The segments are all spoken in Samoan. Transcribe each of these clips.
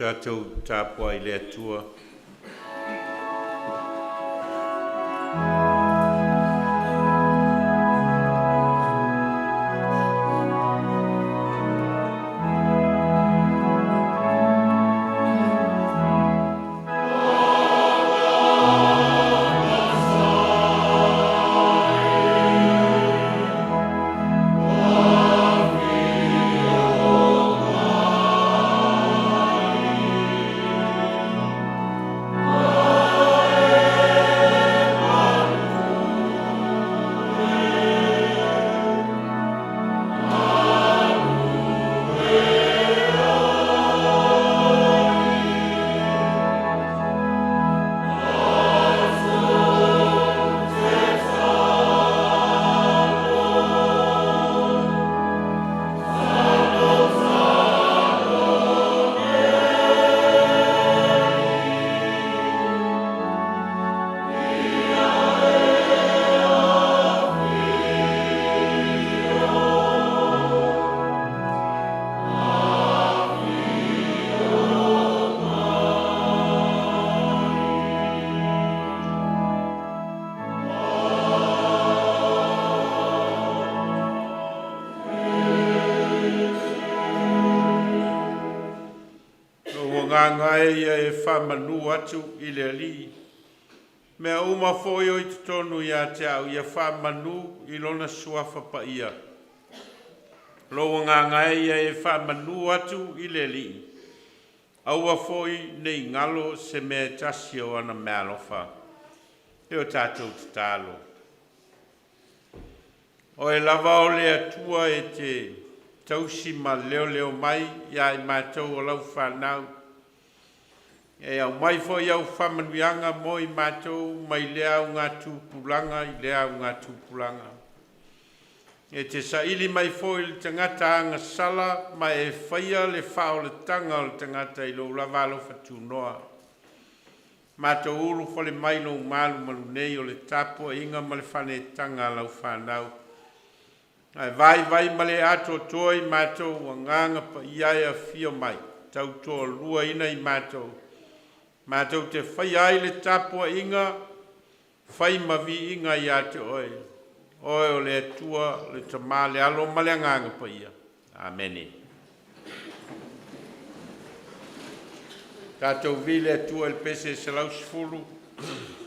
Tatou tapuai i le Atua. Lou agaga e ia e faamanu atu i le Alii, mea uma foi o i totonu ia te au, ia faamanu i lona suafa paia. Lou agaga e ia e faamanu atu i le Alii, aua foi ne i galo se mea e tasi o ana meaalofa. E o tatou tatalo. Oe lava o le Atua e te tausi ma leoleo mai ia i matou o lau fanau, e aumai foi au faamanuiaga mo i matou mai lea augatupulaga i lea augatupulaga. E te saili mai foi le tagata agasala ma e faia le faaolataga o le tagata i lou lava alofa tunoa. Matou ulufale mai i lou malumalu nei o le tapuaiga ma le faaneetaga a lau fanau, ae vaivai ma le atoatoa i matou Agaga Paia e afio mai, tautoaluaina i matou, matou te faia ai le tapuaiga fai ma viiga ia te Oe, Oe o le Atua le Tama le Alo ma le Agaga Paia. Amene. Tatou viia le Atua i le pese 110.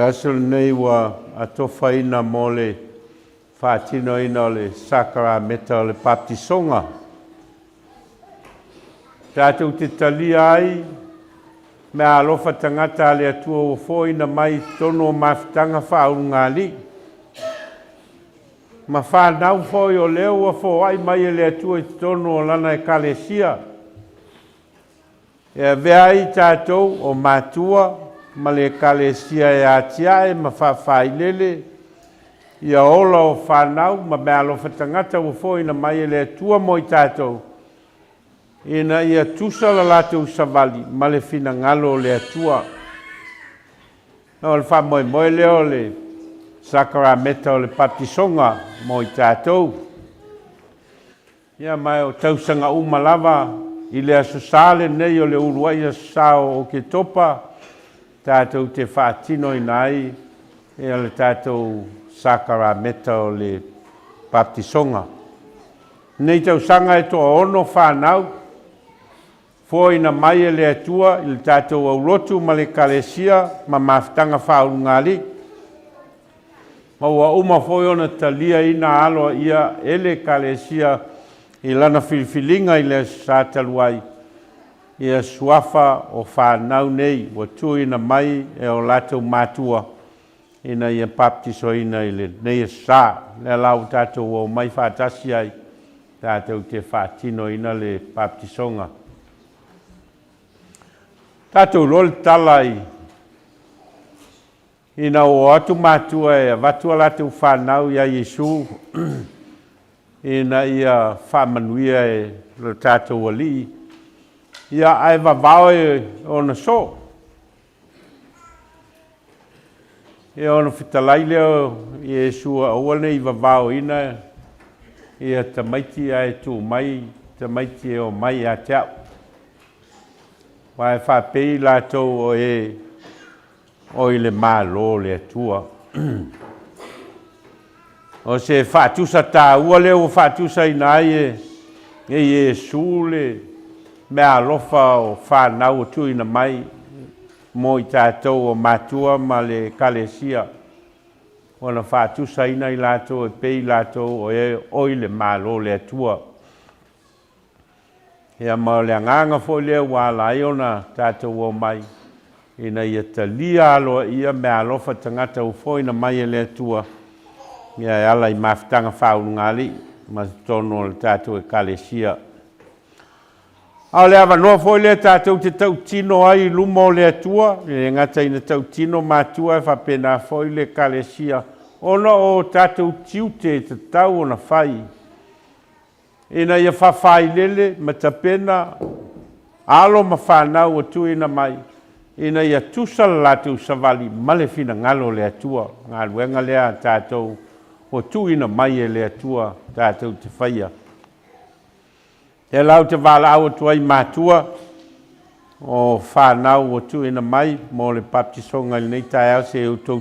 Le aso lenei ua atofaina mo le faatinoina o le sakarameta o le Papatisoga. Tatou te talia ai meaalofa tagata a le Atua ua foaina mai i totonu o mafutaga faaulugalii ma fanau foi o lea ua foai mai e le Atua i totonu o Lana Ekalesia, e avea ai tatou o matua ma le Ekalesia e atiae ma faafailele ia ola o fanau ma meaalofa tagata ua foaina mai e le Atua mo i tatou, ina ia tusa la latou savali ma le finagalo o le Atua. O le faamoemoe lea o le sakarameta o le Papatisoga mo i tatou. Ia ma o tausaga uma lava i le Aso Sa lenei o le uluai Aso Sa o Oketopa, tatou te faatinoina ai ia le tatou sakarameta o le Papatisoga. Nei tausaga e toaono fanau foaina mai e le Atua i le tatou aulotu ma le Ekalesia ma mafutaga faaulugalii, ma ua uma foi ona taliaina aloaia e le Ekalesia i lana filifiliga i le Aso Sa talu ai ia suafa o fanau nei ua tuuina mai e o latou matua ina ia papatisoina i lenei Aso Sa. Lea la ua tatou omai faatasi ai tatou te faatinoina le papatisoga. Tatou iloa le tala i ina ua o atu matua e avatu a latou fanau iā Iesu ina ia faamanuia e lo tatou Alii, ia ae vavao e ona soo. Ia ona fetalai lea o Iesu, aua ne i vavaoina ia tamaiti ae tuu mai tamaiti e omai ia te au. Aua e faapei latou o e o i le Malo o le Atua. O se faatusa taua lea ua faatusaina ai e Iesu le meaalofa o fanau ua tuuina mai mo i tatou o matua ma le Ekalesia, ona faatusaina i latou e pei latou o e o i le Malo o le Atua. Ia ma o le agaga foi lea ua ala ai ona tatou omai ina ia talia aloaia meaalofa tagata ua foaina mai e le Atua, ia e ala i mafutaga faaulugalii ma totonu o le tatou Ekalesia. A o le avanoa foi lea tatou te tautino ai i luma o le Atua, e le gata ina tautino matua e faapena foi le Ekalesia, ona o tatou tiute e tatau ona fai ina ia faafailele ma tapena alo ma fanau ua tuuina mai ina ia tusa le latou savali ma le finagalo o le Atua. Galuega lea a tatou ua tuuina mai e le Atua tatou te faia. Lea la ou te valaau atu ai i matua o fanau ua tuuina mai mo le papatisoga i lenei taeao, se i outou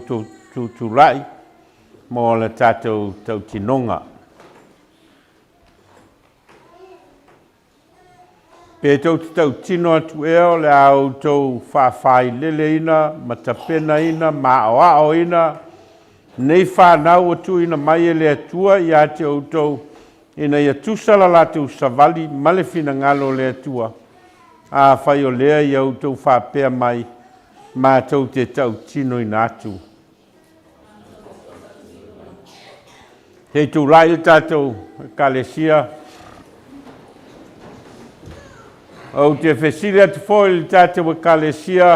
tutulai mo le tatou tautinoga. Pe tou te tautino atu ea o le a outou faafaileleina ma tapenaina ma aoaoina nei fanau ua tuuina mai e le Atua ia te outou ina ia tusa la latou savali ma le finagalo o le Atua, afai o lea ia outou faapea mai, matou te tautinoina atu. Se i tulai le tatou Ekalesia. Ou te fesili atu foi i le tatou Ekalesia,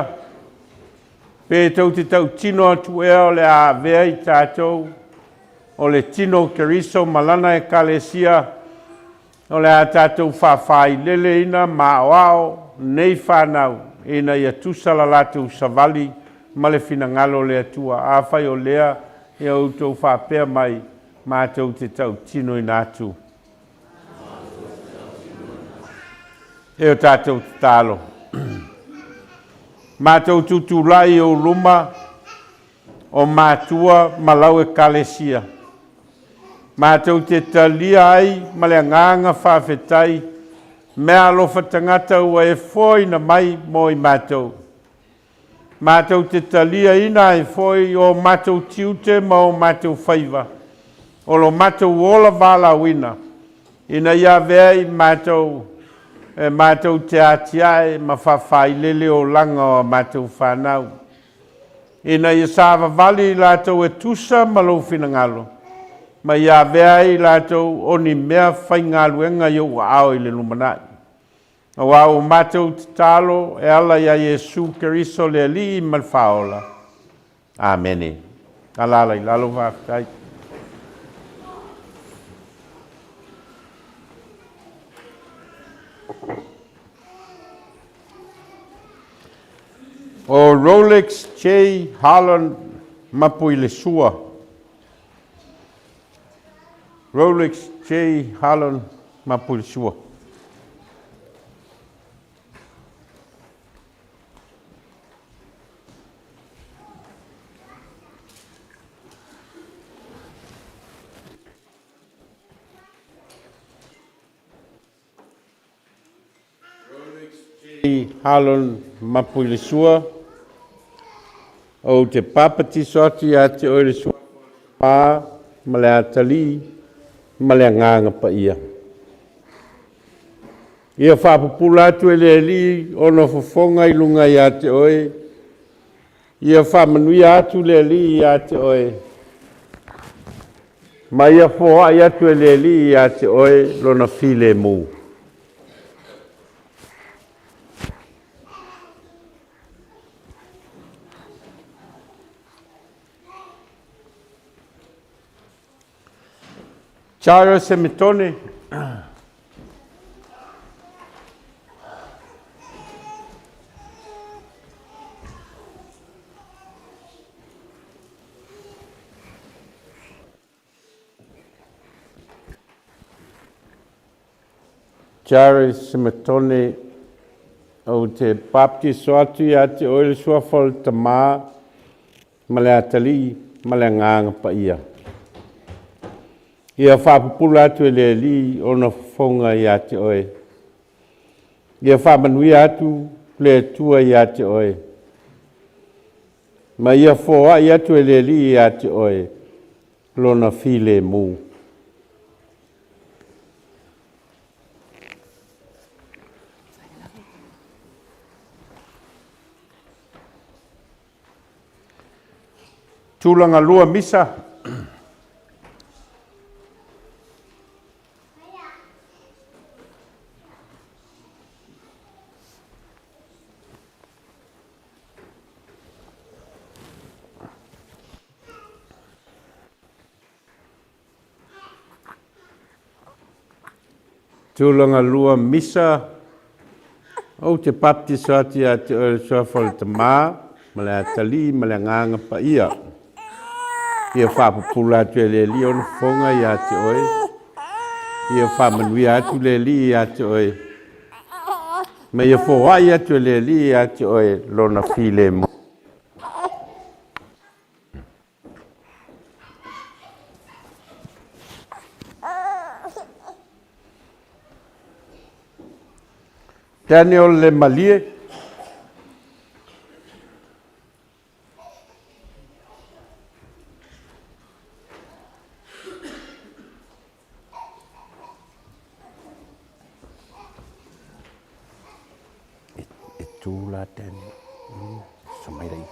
pe tou te tautino atu ea o le a avea i tatou o le tino o Keriso ma lana Ekalesia, o le a tatou faafaileleina ma aoao nei fanau ina ia tusa la latou savali ma le finagalo o le Atua. Afai o lea ia outou faapea mai, matou te tautinoina atu. E o tatou tatalo. Matou tutulai i ou luma o matua ma lau Ekalesia. Matou te talia ai ma le agaga faafetai meaalofa tagata ua e foaina mai mo i matou. Matou te taliaina ai foi o matou tiute ma o matou faiva, o lo matou ola valaauina, ina ia avea i matou e matou te atiae ma faafailele olaga o a matou fanau, ina ia savavali i latou e tusa ma lou finagalo, ma ia avea ai i latou o ni mea faigaluega i ou aao i le lumanai. Aua ua matou tatalo e ala ia Iesu Keriso le Alii ma le Faaola. Amene. Alaala i lalo, faafetai. O Rolex J. Harlan Mapuilesua. Rolex J. Harlan Mapuilesua. Harlon Mapuilesua, ou te papatiso atu ia te oe le suafa o le Tama ma le Atalii ma le Agaga Paia. Ia faapupula atu e le Alii ona fofoga i luga ia te oe, ia faamanuia atu le Alii ia te oe, ma ia foai atu e le Alii ia te oe lona filemu. Charles Semetone. Charles Semetone, ou te baptiso atu ia te oe le suafa o le Tama ma le Atalii ma le Agaga Paia. Ia faapupula atu e le Alii ona fofoga ia te oe. Ia faamanuia atu le Atua ia te oe. Ma ia foai atu e le Alii ia te oe lona filemu. Tulaga lua misa. Tulaga lua misa, ou te baptiso atu ia te oe le suafa o le Tama ma le Atalii ma le Agaga Paia. Ia faapupula atu e le Alii ona fofoga ia te oe. Ia faamanuia atu le Alii ia te oe. Ma ia foai atu e le Alii ia te oe lona filemu. Daniel Lemalie. E tū la Daniel. Samai lai.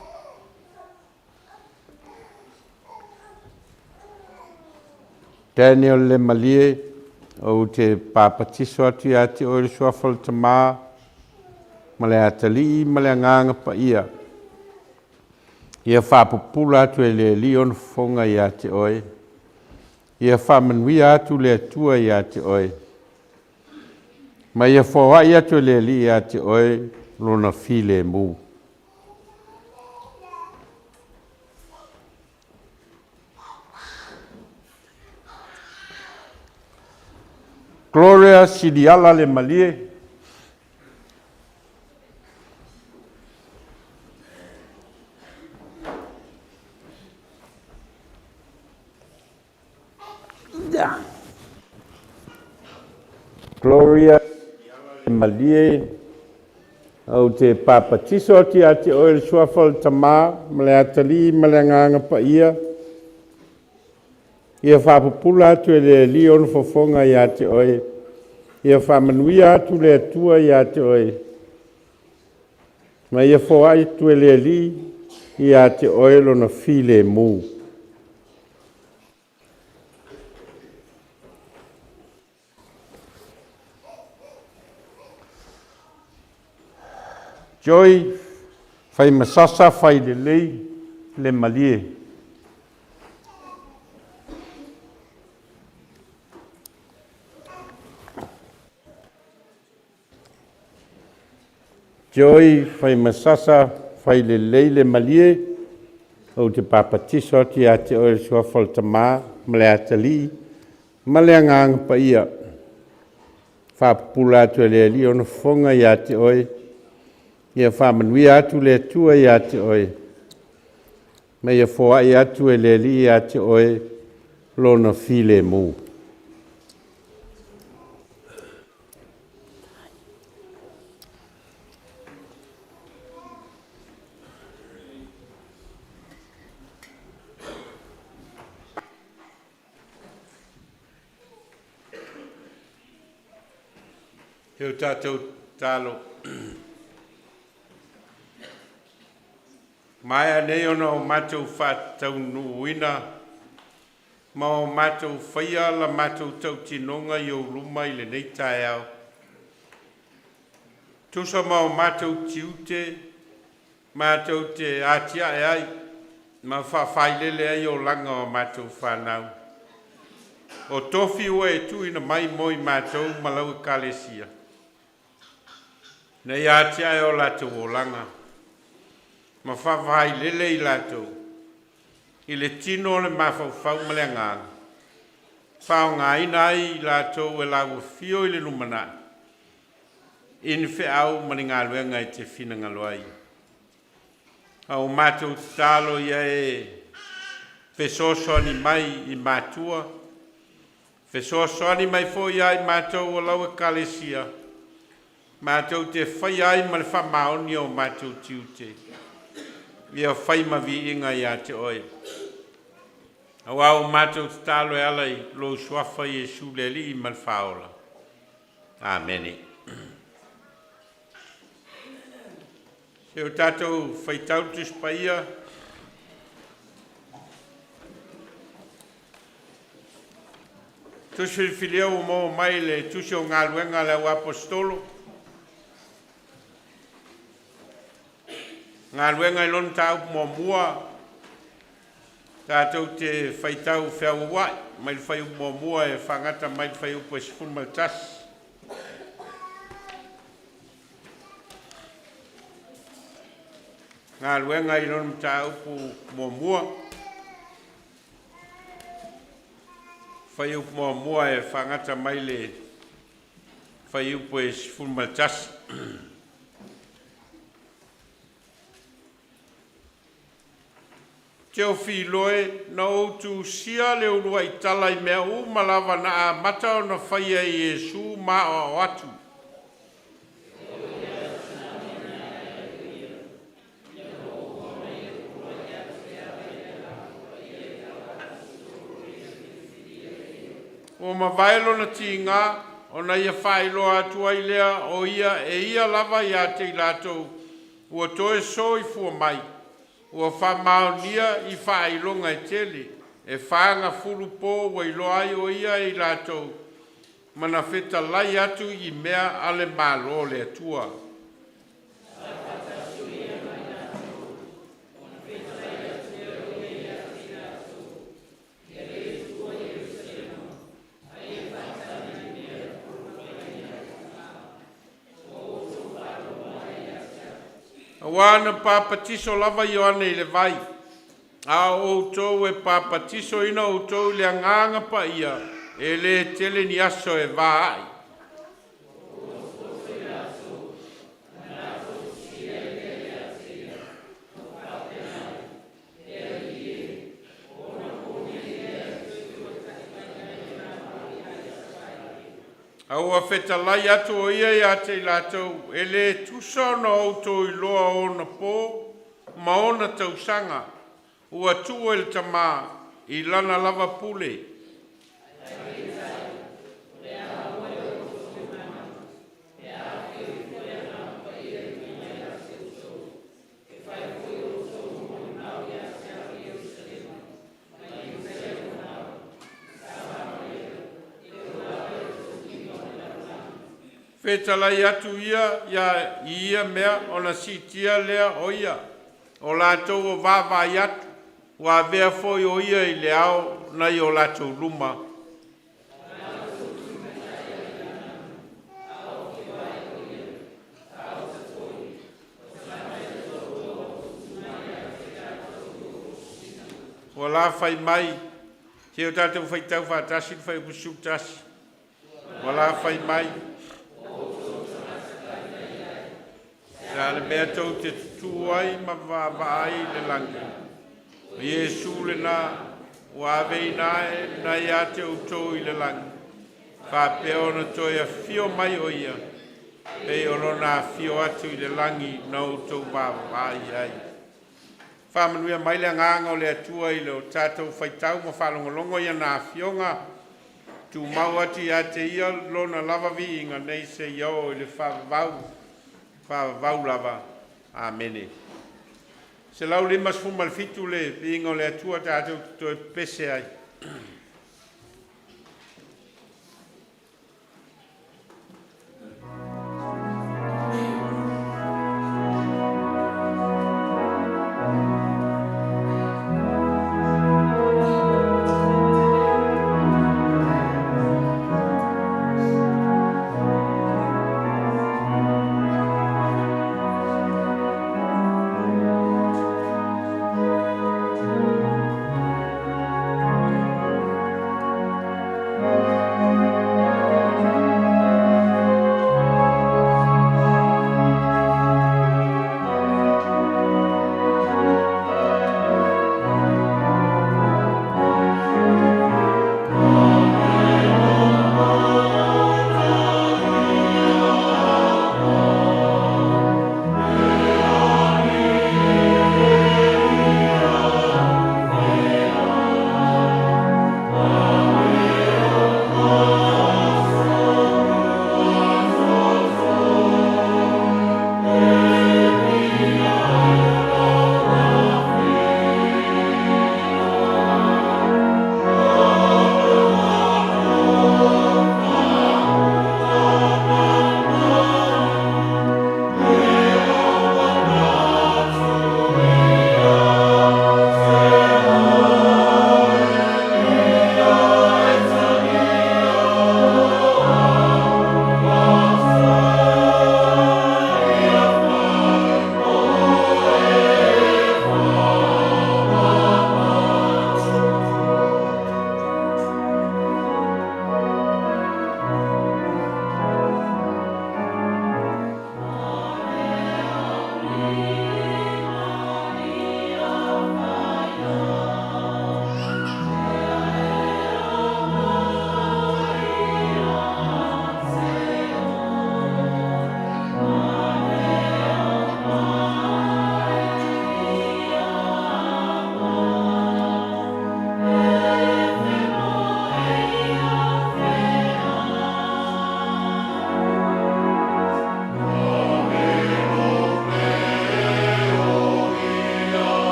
Daniel Lemalie, ou te papatiso atu ia te oe le suafa o le Tama ma le Atalii ma le Agaga Paia. Ia faapupula atu e le Alii ona fofoga ia te oe. Ia faamanuia atu le Atua ia te oe. Ma ia foai atu e le Alii ia te oe lona filemu. Gloria Siliala le Malie. Gloria Malie. Ou te papatiso atu ia te oe i le suafa o le Tamā ma le Atalii ma le Agaga Paia, ia faapupula atu e le Alii ona fofoga ia te oe, ia faamanuia atu le Atua ia te oe, ma ia foai atu e le Alii ia te oe lona filemu. Joy, fai masasa, fai lelei le malie. Joy, fai masasa, fai lelei le malie. Ou te papatiso atu ia te oe i le suafa o le Tamā ma le Atalii ma le Agaga Paia. Faapupula atu e le Alii ona fofoga ia te oe, ia faamanuia atu le Atua ia te oe, ma ia foai atu e le Alii ia te oe lona filemu. E o tatou talo. Maea nei ona o matou faataunuuina ma o matou faia la matou tautinoga i ou luma i lenei taeao. Tusa ma o matou tiute, matou te atiae ai ma faafailele ai olaga o a matou fanau. O tofi ua e tuuina mai mo i matou ma lau Ekalesia, ina ia atiae o latou olaga ma faafailele i latou i le tino le mafaufau ma le agaga, faaaogaina ai i latou e laua afio i le lumanai i ni feau ma ni galuega e te finagalo ai. A o matou tatalo ia e fesoasoani mai i matua, fesoasoani mai foi ia i matou o lau Ekalesia, matou te faia ai ma le faamaoni o matou tiute, ia fai ma viiga ia te oe. Auā ua matou tatalo e ala i lou suafa Iesu le Alii ma le Faaola. Amene. Se o tatou faitau le Tusi Paia Tusi filifilia ua maua mai le Tusi o Galuega a le Au Aposetolo Galuega i lona mataupu muamua tatou te faitau feauauai mai le fuaiupu muamua e faagata mai le fuaiupu e 11. Galuega i lona mataupu muamua, fuaiupu muamua e faagata mai le fuaiupu e 11. Teofiloe, na ou tusia le uluai tala i mea uma lava na amata ona faia e Iesu ma aoao atu. Ua mavae lona tiga ona ia faailoa atu ai lea o ia e ia lava ia te i latou ua toe soifua mai, ua faamaonia i faailoga e tele, e 40 po ua iloa ai o ia e i latou ma na fetalai atu i mea a le Malo o le Atua. Auā na papatiso lava Ioane i le vai, a o outou e papatisoina outou i le Agaga Paia, e lē tele ni aso e vā a'i. A ua fetalai atu o ia ia te i latou, e lē tusa ona outou iloa ona po ma ona tausaga ua tuu e le Tamā i lana lava pule. Fetalai atu ia i ia mea ona siitia lea o ia. O latou o vaavaai atu, ua avea foi o ia i le ao nai o latou luma. Ua lafai mai, se i o tatou faitau faatasi le fuaiupu 11. Ua lafai mai. O le a le mea tou te tutu ai ma vaavaai i le lagi? O Iesu lena ua aveina ae nai ia te outou i le lagi, faapea ona toe afio mai o ia, pei o lona afio atu i le lagi na outou vaavaai ai. Faamanuia mai le Agaga o le Atua i lo tatou faitau ma faalogologo i ana Afioga, tumau atu ia te Ia Lona lava viiga nei seia oo i le faavavau, faavavau lava. Amene. 157 le viiga o le Atua tatou te toe pepese ai.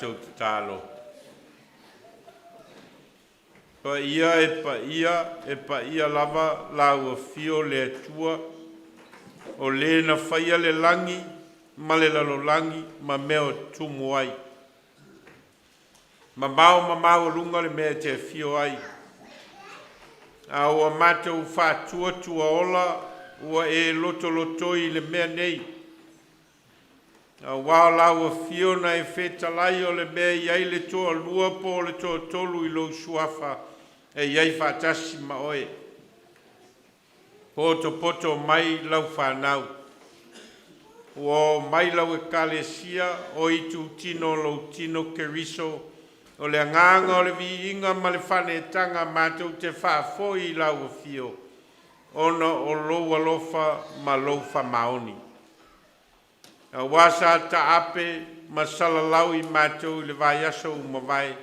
Matou tatalo. Paia e paia, e paia lava lau Afio le Atua, o le na faia le lagi ma le lalolagi ma mea o tumu ai. Mamao mamao i luga le mea e te afio ai, a ua matou faatuatuaola ua e lotolotoi i le mea nei. Auā o lau afio na e fetalai o le mea e i ai le toalua po o le toatolu i lou suafa e i ai faatasi ma oe. Potopoto mai lau fanau, ua oo mai lau ekalesia o itutino o lou tino Keriso. O le agaga o le viiga ma le faaneetaga matou te faafoi i lau afio, ona o lou alofa ma lou faamaoni. Auā sa taape ma salalau i matou i le vaiaso ua mavae,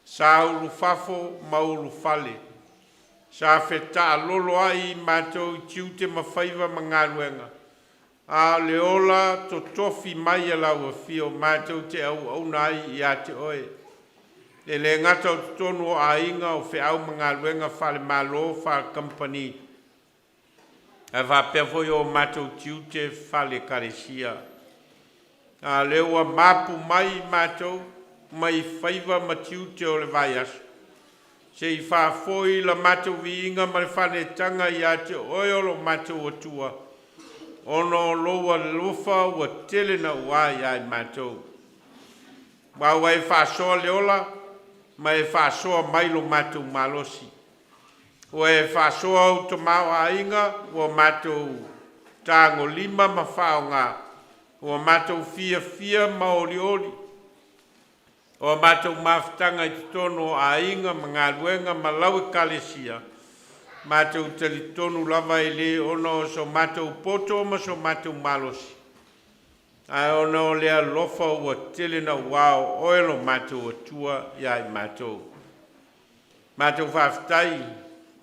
sa ulufafo ma ulufale, sa fetaaloloai i matou i tiute ma faiva ma galuega, a o le ola totofi mai e lau Afio matou te auauna ai ia te Oe. E le gata o totonu o aiga, o feau ma galuega faale-Malo, faale-Kamupani, ae faapea foi o matou tiute faale-Ekalesia. A o lea ua mapu mai i matou mai faiva ma tiute o le vaiaso, se i faafoi la matou viiga ma le faaneetaga ia te Oe o lo matou Atua, ona o lou alofa ua tele nauā ia i matou. Ma ua e faasoa le ola ma e faasoa mai lo matou malosi. Ua e faasoa ou tamaoaiga ua matou tagolima ma faaaoga, ua matou fiafia ma olioli. O a matou mafutaga i totonu o aiga ma galuega ma lau ekalesia, matou te talitonu lava e le ona o so matou poto ma so matou malosi, ae ona o le alofa ua tele nauā o Oe lo matou Atua ia i matou. Matou faafetai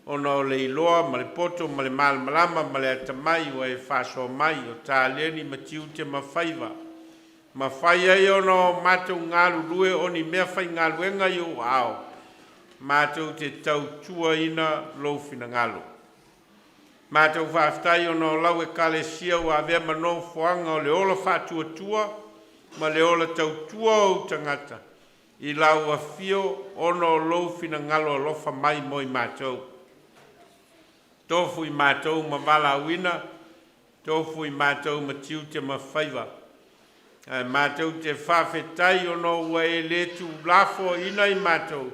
ona o le iloa ma le poto ma le malamalama ma le atamai ua e faasoa mai o taleni ma tiute ma faiva, ma fai ai ona o matou galulue o ni meafaigaluega i ou aao, matou te tautuaina lou finagalo. Matou faafetai ona o lau Ekalesia ua avea ma nofoaga o le ola faatuatua ma le ola tautua o ou tagata i lau afio ona o lou finagalo alofa mai mo i matou. Tofu i matou ma valaauina, tofu i matou ma tiute ma faiva, ae matou te faafetai ona ua e le tuulafoaina i matou,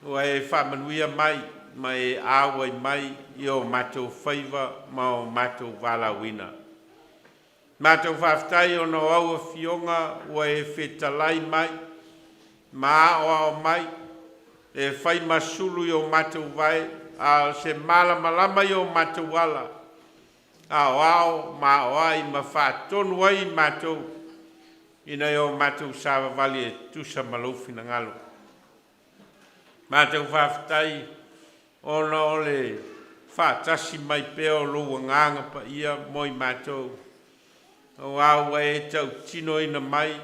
ua e faamanuia mai ma e auai mai i o matou faiva ma o matou valaauina. Matou faafetai ona o au afioga ua e fetalai mai ma aoao mai e fai ma sulu i o matou vae, a o se malamalama i o matou ala, aoao ma aoai ma faatonu ai i matou ina ia o matou savavali e tusa ma lou finagalo. Matou faafetai ona o le faatasi mai pea o lou Agaga Paia mo i matou, aua ua e tautinoina mai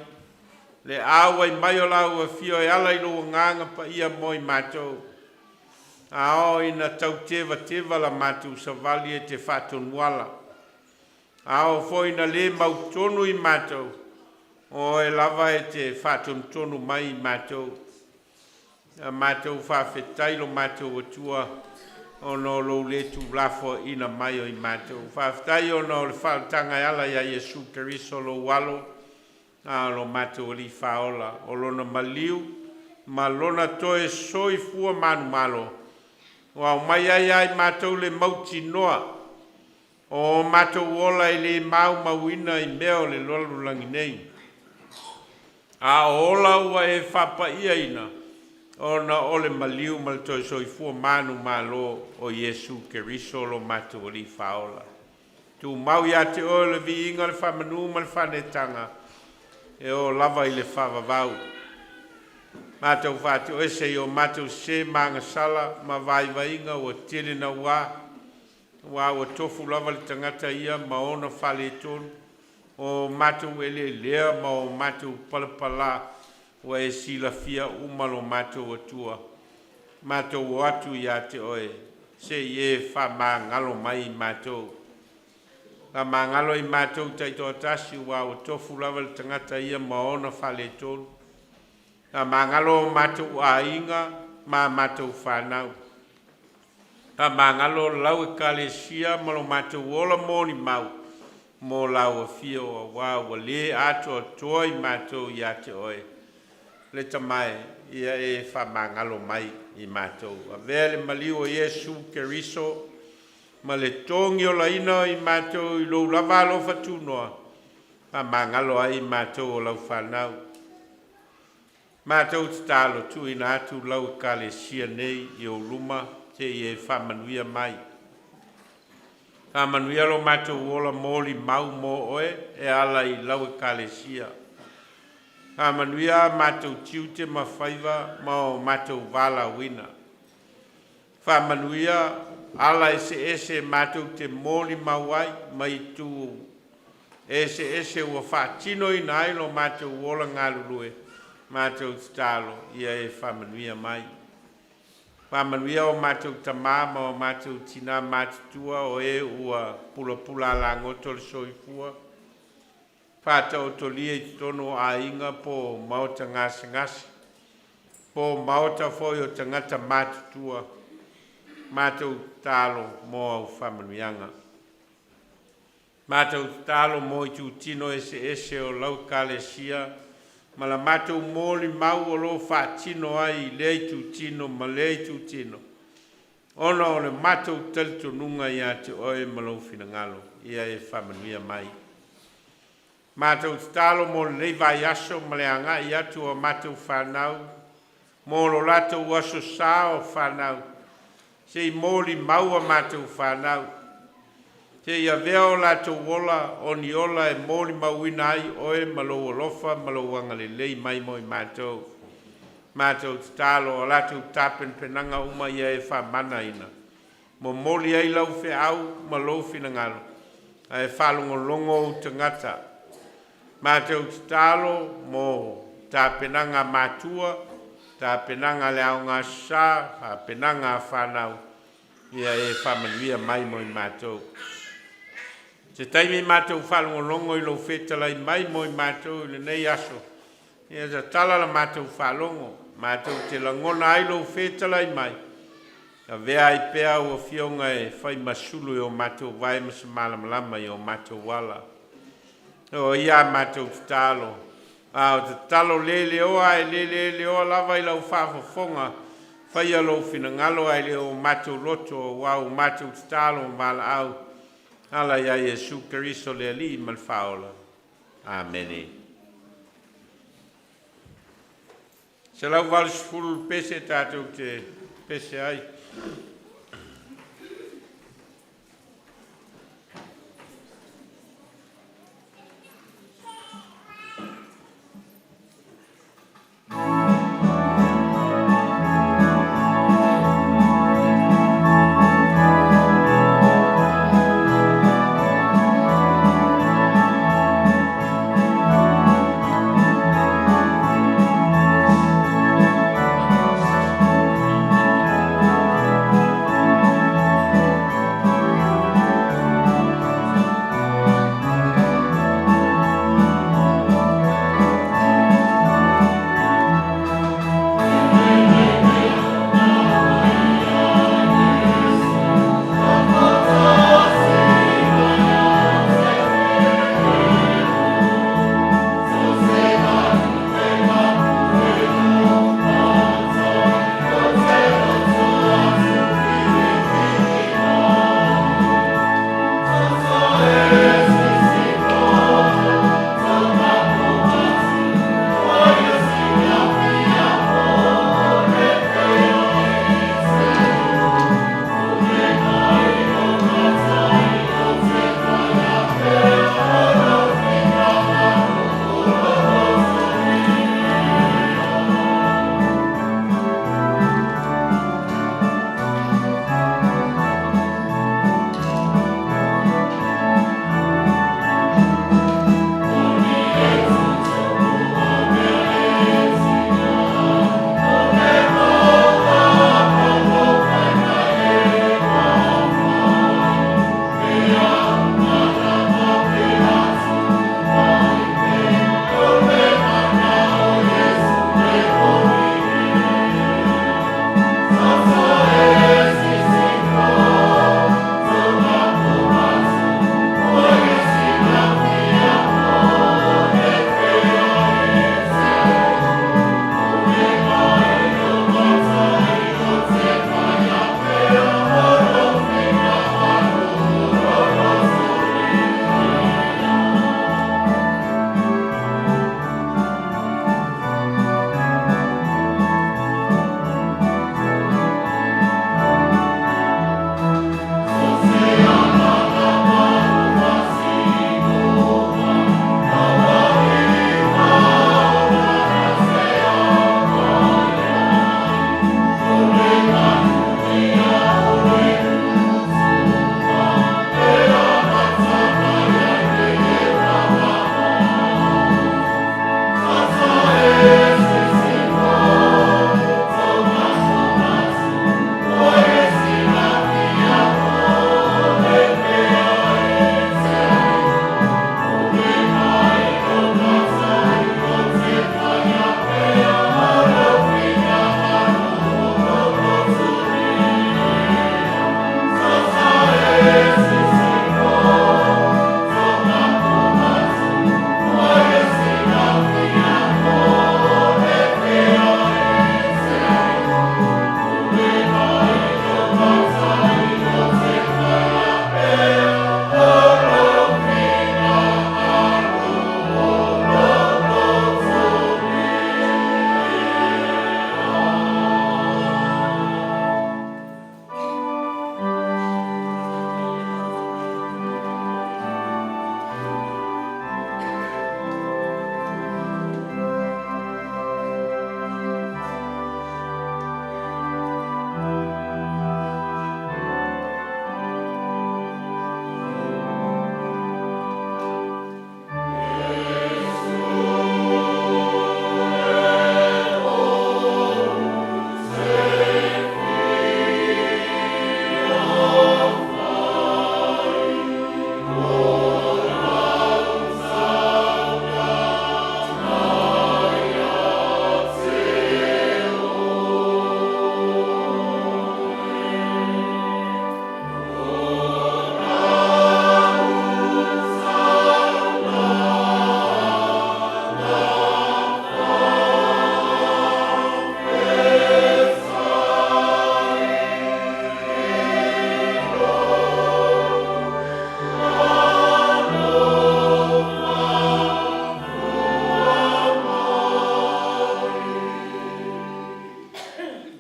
le auai mai o lau Afio e ala i lou Agaga Paia mo i matou. A oo ina tautevateva la matou savali e te faatonuala. A oo foi ina le mautonu i matou, o Oe lava e te faatonutonu mai i matou. A matou faafetai lo matou Atua ona o lou le tuulafoaina mai o i matou. Faafetai ona o le faaolataga e ala ia Iesu Keriso lou Alo, a o lo matou Alii Faaola, o Lona maliu ma Lona toe soifua manumalo ua aumai ai ia i matou le mautinoa o matou ola e le maumauina i mea o le lalolagi nei, a o ola ua e faapaiaina ona o le maliu ma le toe soifua manumalo o Iesu Keriso lo matou Alii Faaola. Tumau ia te Oe le viiga, le faamanu ma le faaneetaga e oo lava i le faavavau. Matou faatoese i o matou sese ma agasala ma vaivaiga ua tele nauā, aua ua tofu lava le tagata ia ma ona faaletonu, o matou eleelea ma o matou palapala Ua e silafia uma lo matou Atua, matou o atu ia te oe, se i e faamagalo mai i matou. Faamagalo i matou taitoatasi ua ua tofu lava le tagata ia ma ona faaletonu. Faamagalo o matou aiga ma matou fanau. Faamagalo lau Ekalesia ma lo matou ola molimau mo lau afio auā ua le atoatoa i matou ia te oe. Le Tama e, ia e faamagalo mai i matou. Avea le maliu o Iesu Keriso ma le togiolaina o i matou i lou lava alofa tunoa, faamagalo ai i matou o lau fanau. Matou tatalo tuuina atu lau Ekalesia nei i ou luma seia e faamanuia mai. Faamanuia lo matou ola molimau mo oe e ala i lau Ekalesia. Faamanuia a matou tiute ma faiva ma o matou valaauina. Faamanuia ala eseese matou te molimau ai ma itu eseese ua faatinoina ai lo matou ola galulue, matou tatalo ia e faamanuia mai. Faamanuia o matou tamā ma o matou tinā matutua o ē ua pulapula alagoto le soifua, faataotolia i totonu o aiga po o maota gasegase, po o maota foi o tagata matutua, matou tatalo mo au faamanuiaga. Matou tatalo mo itutino eseese o lau Ekalesia ma la matou molimau o lo o faatino ai i lea itutino ma lea itutino, ona o le matou talitonuga ia te Oe ma lou finagalo, ia e faamanuia mai. Matou tatalo mo lenei vaiaso ma le agai atu o a matou fanau mo lo latou aso sa o fanau, se i molimau a matou fanau, se i avea o latou ola o ni ola e molimauina ai Oe ma lou alofa ma lou agalelei mai mo i matou. Matou tatalo o latou tapenapenaga uma ia e faamanaina, momoli ai lau feau ma lou finagalo ae faalogologo ou tagata. Matou tatalo mo tapenaga a matua, tapenaga a le Aoga Aso Sa, tapenaga a fanau, ia e faamanuia mai mo i matou. Se taimi matou faalogologo i lou fetalai mai mo i matou i lenei aso, ia tatala la matou faalogo, matou te lagona ai lou fetalai mai, avea ai pea au Afioga e faimasulu e o matou vae ma se malamalama i o matou ala. O ia a matou tatalo, a o tatalo le leoa ae le leleoa lava i lau faafofoga, faia lou finagalo ae le o matou loto, aua ua matou tatalo ma valaau e ala ia Iesu Keriso le Alii ma le Faaola. Amene. 180 le pese tatou te pese ai.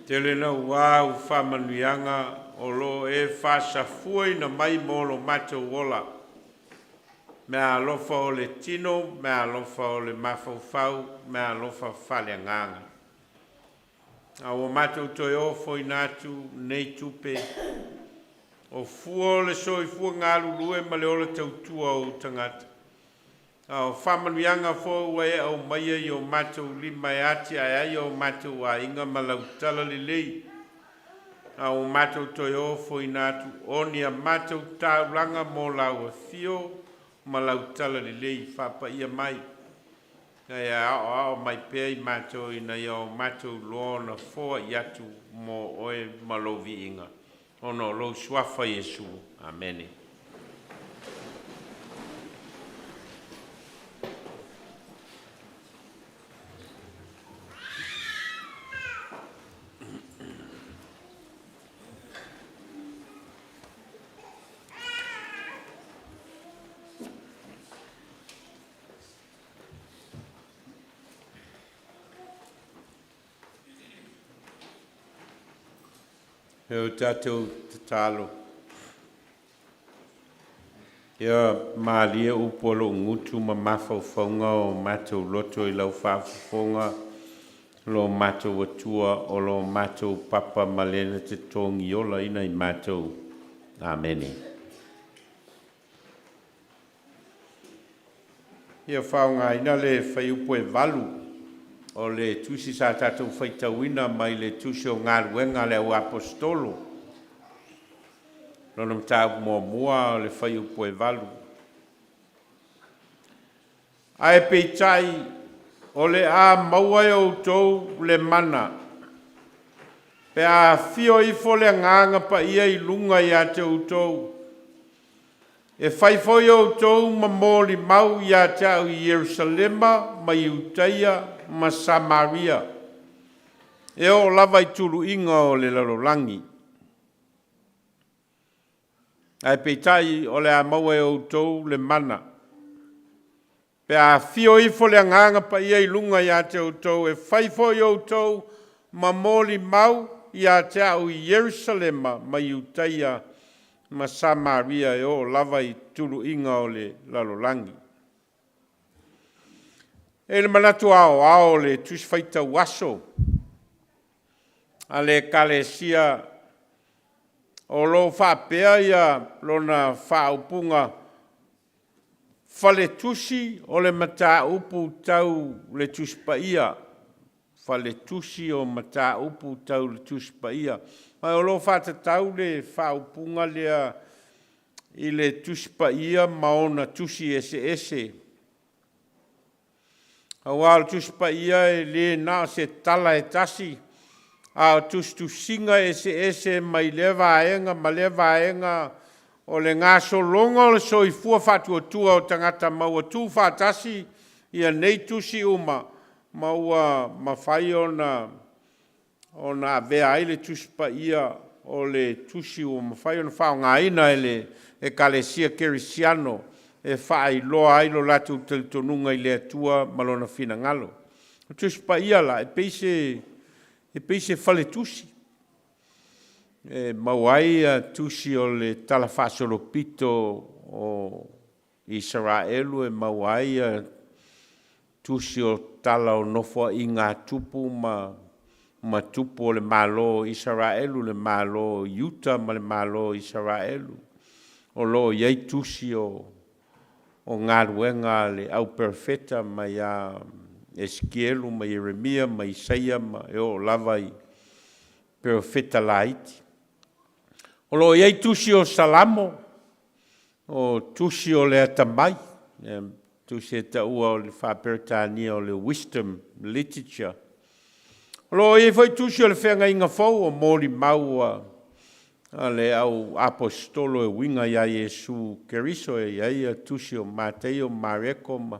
Tele naua au faamanuiaga o lo o e faasafuaina mai mo lo matou ola, meaalofa o le tino, meaalofa o le mafaufau, meaalofa faaleagaga. A ua matou toe ofoina atu nei tupe o fua o le soifua galulue ma le ola tautua o ou tagata, a o faamanuiaga foi ua e aumaia i o matou lima e atiae ai o matou aiga ma lau talalelei, a ua matou toe ofoina atu o ni a matou taulaga mo lau afio ma lau talalelei faapaia mai. Ae aoao mai pea i matou ina ia o matou iloa ona foai atu mo oe ma lou viiga, ona o lou suafa Iesu. Amene. E o tatou tatalo. Ia malie upu a lou gutu ma mafaufauga o matou loto i lau faafofoga, lo matou Atua o lo matou papa ma le na te togiolaina i matou. Amene. Ia faaaogaina le fuaiupu e 8 o le tusi sa tatou faitauina mai le tusi o Galuega a le Au Aposetolo, lona mataupu muamua o le fuaiupu e 8. Ae peitai o le a maua e outou le mana pe a afio ifo le Agaga Paia i luga ia te outou, e fai foi outou ma molimau ia te au i Ierusalema ma Iutaia ma Samaria, e oo lava i tuluiga o le lalolagi. Ae peitai o le a maua e outou le mana pe a afio ifo le Agaga Paia i luga ia te outou, e fai foi outou ma molimau ia te au i Ierusalema ma Iutaia ma Samaria, e oo lava i tuluiga o le lalolagi. E i ai le manatu aoao o le Tusi Faitau Aso a le Ekalesia o lo o faapea ia lona faaupuga, faletusi o le mataupu tau le Tusi Paia, faletusi o mataupu tau le Tusi Paia. Ma o lo o faatatau le faaupuga lea i le Tusi Paia ma ona tusi eseese. Aua o le Tusi Paia e le na o se tala e tasi, a o tusitusiga eseese mai lea vaega ma lea vaega o le gasologa o le soifua faatuatua o tagata ma ua tuufaatasi ia nei tusi uma ma ua mafai ona avea ai le Tusi Paia o le tusi ua mafai ona faaaogaina e le Ekalesia Kerisiano e faailoa ai lo latou talitonuga i le Atua ma lona finagalo. O Tusi Paia la, e pei se faletusi e maua ai tusi o le talafaasolopito o Isaraelu, e maua ai tusi o tala o nofoaiga a tupu ma tupu o le Malo o Isaraelu, le Malo o Iuta ma le Malo o Isaraelu. O lo o i ai tusi o galuega a le au perofeta mai ia Esikielu ma Ieremia ma Isaia ma e oo lava i perofeta laiti. O lo o i ai tusi o Salamo, o tusi o le atamai, tusi e taua o le faa-Peretania o le Wisdom Literature. O lo o i ai foi tusi o le Feagaiga Fou o molimau a le au aposetolo e uiga ia Iesu Keriso, e i ai tusi o Mataio, Mareko ma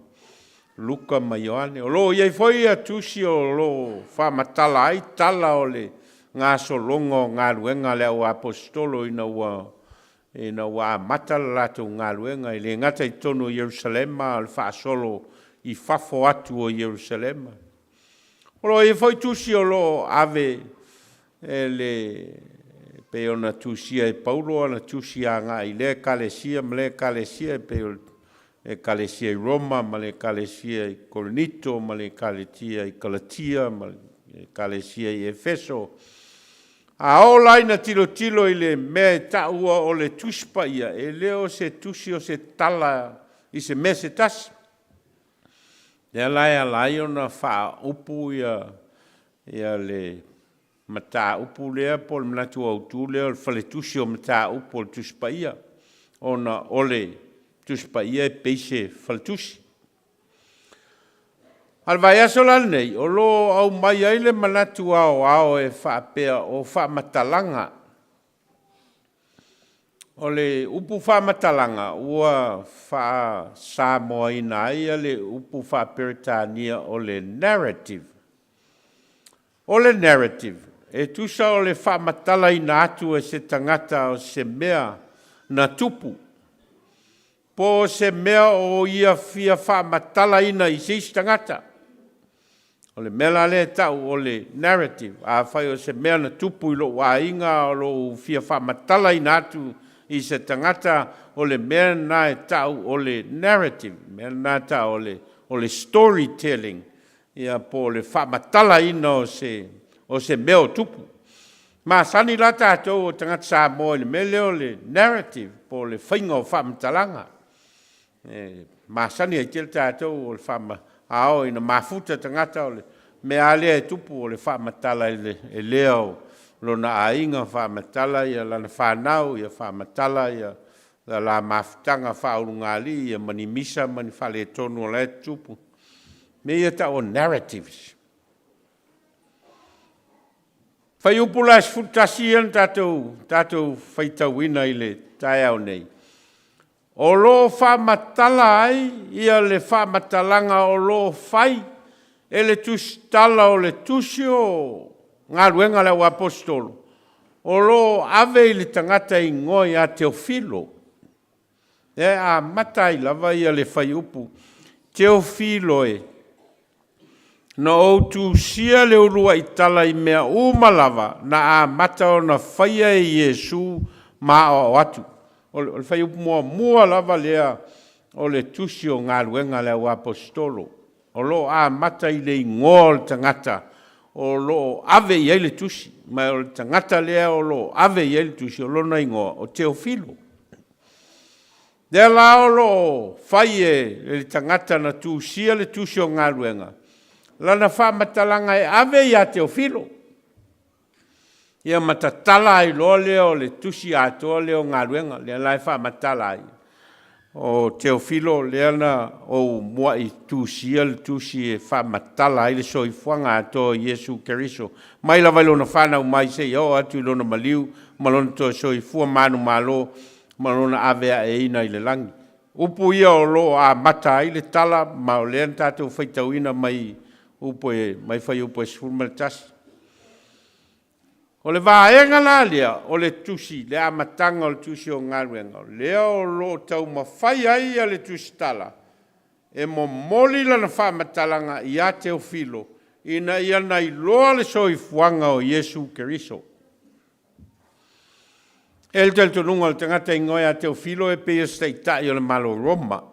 Luka ma Ioane. O lo o i ai foi tusi o lo o faamatala ai tala o le gasologa o galuega a le au aposetolo ina ua amata le latou galuega, e le gata i totonu o Ierusalema, a o le faasolo i fafo atu o Ierusalema. O lo o i ai foi tusi o lo o ave E le pei ona tusia e Paulo ana tusi agai i lea ekalesia ma lea ekalesia, e pei o le ekalesia i Roma ma le ekalesia i Korinito ma le ekalesia i Kalatia ma le ekalesia i Efeso. A oo la ina tilotilo i le mea e taua o le Tusi Paia, e le o se tusi o se tala i se mea se tasi. Lea la e ala ai ona faaupu ia le mataupu lea po o le manatu autu lea o le faletusi o mataupu o le Tusi Paia, ona o le Tusi Paia e pei se faletusi. A o le vaiaso la lenei, o lo o aumai ai le manatu aoao e faapea o faamatalaga. O le upu faamatalaga ua faa-Samoaina ai le upu faa-Peretania o le narrative. O le narrative, e tusa o le faamatalaina atu e se tagata o se mea na tupu, po o se mea o ia fia faamatalaina i se isi tagata. O le mea la lea e tau o le narrative, afai o se mea na tupu i lou aiga o lou fia faamatalaina atu i se tagata, o le mea lena e tau o le narrative, o le mea lena e tau o le storytelling, ia po o le faamatalaina o se mea o tupu. Masani la tatou o tagata Samoa i le mea lea o le narrative po o le faiga o faamatalaga. E masani ai tele tatou o le a oo ina mafuta tagata, o le mea lava lea e tupu o le faamatala e lea o lona aiga, faamatala lana fanau, ia faamatala la la mafutaga faaulugalii ia ma ni misa ma ni faaletonu o la e tutupu. Mea ia e tau o narratives. Fuaiupu la e 11 ia na tatou faitauina i le taeao nei, o lo o faamatala ai ia le faamatalaga o lo o fai e le tusitala o le tusi o Galuega a le Auaposeitolo, o lo o ave i le tagata e igoa ia Teofilo. E amata ai lava ia le fuaiupu, Teofilo e, na ou tusia le uluai tala i mea uma lava na amata ona faia e Iesu ma aoao atu. O le fuaiupu muamua lava lea o le tusi o Galuega a le Auaposeitolo, o lo o amata i le igoa o le tagata o lo o ave i ai le tusi, ma o le tagata lea o lo o ave i ai le tusi, o lona igoa o Teofilo. Lea la o lo o fai e le tagata na tusia le tusi o Galuega lana faamatalaga e ave ia Teofilo, ia ma tatala ai loa lea o le tusi atoa lea o Galuega, lea la e faamatala ai. O Teofilo lea na ou muai tusia le tusi e faamatala ai le soifuaga atoa o Iesu Keriso, mai lava i lona fanau mai seia oo atu i lona maliu ma lona toe soifua manumalo ma lona aveaeina i le lagi. Upu ia o lo o amata ai le tala, ma o lea na tatou faitauina mai upu e, mai fuaiupu e 11. O le vaega la lea o le tusi, le amataga o le tusi o Galuega, lea o lo o taumafai ai le tusitala e momoli lana faamatalaga ia Teofilo ina ia na iloa le soifuaga o Iesu Keriso. E le talitonuga o le tagata igoa ia Teofilo e pei o se taitai o le Malo Roma.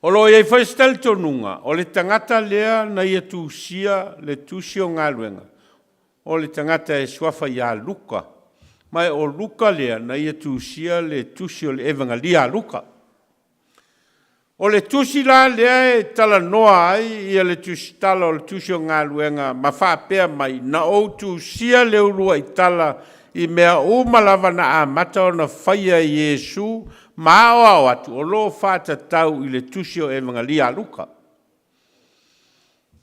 O lo o i ai foi se talitonuga o le tagata lea na ia tusia le tusi o Galuega, o le tagata e suafa ia Luka, ma o Luka lea na ia tusia le tusi o le Evegalia a Luka. O le tusi la lea e talanoa ai ia le tusitala o le tusi o Galuega ma faapea mai, na ou tusia le uluai tala i mea uma lava na amata ona faia e Iesu ma aoao atu, o lo o faatatau i le tusi o Evegalia a Luka.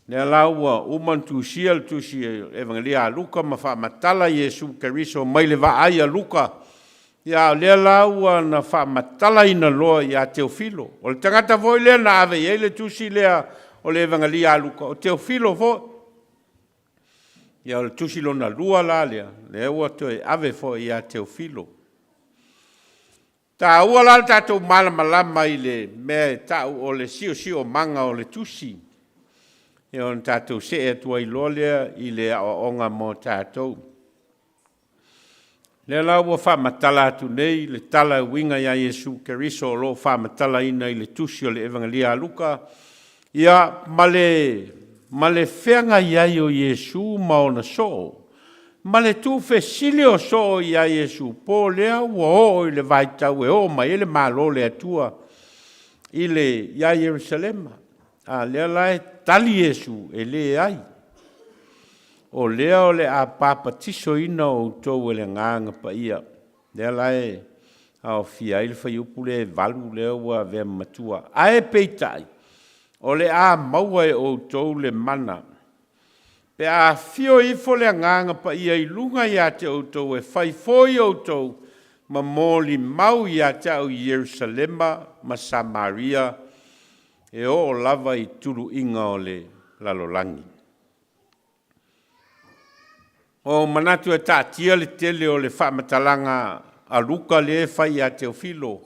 Lea la ua uma ona tusia le tusi Evegalia a Luka ma faamatala Iesu Keriso mai le vaai a Luka, ia o lea la ua na faamatalaina loa ia Teofilo. O le tagata foi lea na ave i ai le tusi lea o le Evegalia a Luka, o Teofilo foi. Ia o le tusi lona lua la lea, lea ua toe ave foi ia Teofilo. Taua la le tatou malamalama i le mea e tau o le siosiomaga o le tusi. Ia ona tatou see atu ai loa lea i le aoaoga mo tatou. Lea la ua faamatala atu nei le tala e uiga ia Iesu Keriso o lo o faamatalaina i le tusi o le Evagelia a Luka, ia ma le ma le feagai ai o Iesu ma ona soo, ma le tuufesili o soo ia Iesu, po o lea ua oo i le vaitau e oo mai ai le Malo o le Atua i le ia Ierusalema. A lea la e tali Iesu, e leai. O lea o le a papatisoina outou e le Agaga Paia. Lea la e aofia ai le fuaiupu lea e 8 lea ua avea ma matua. Ae peitai, o le a maua e outou le mana, pe a afio ifo le Agaga Paia i luga ia te outou e fai foi outou ma molimau ia te au i Ierusalema ma Samaria e oo lava i tuluiga o le lalolagi. Ua ou manatu e taatia le tele o le faamatalaga a Luka lea e fai ia Teofilo,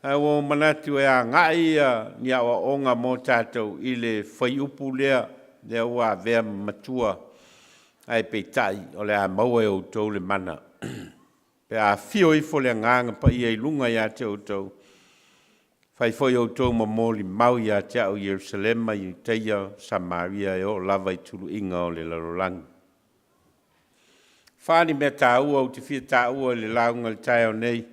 ae ua ou manatu e agai ni aoaoga mo tatou i le fuaiupu lea, lea ua avea ma matua, ae peitai o le a maua e outou le mana pe a afio ifo le Agaga Paia i luga ia te outou. Fai foi outou ma molimau ia te au i Ierusalema, Iutaia, Samaria e oo lava i tuluiga o le lalolagi. Fa ni mea taua ou te fia taua i le lauga i le taeao nei,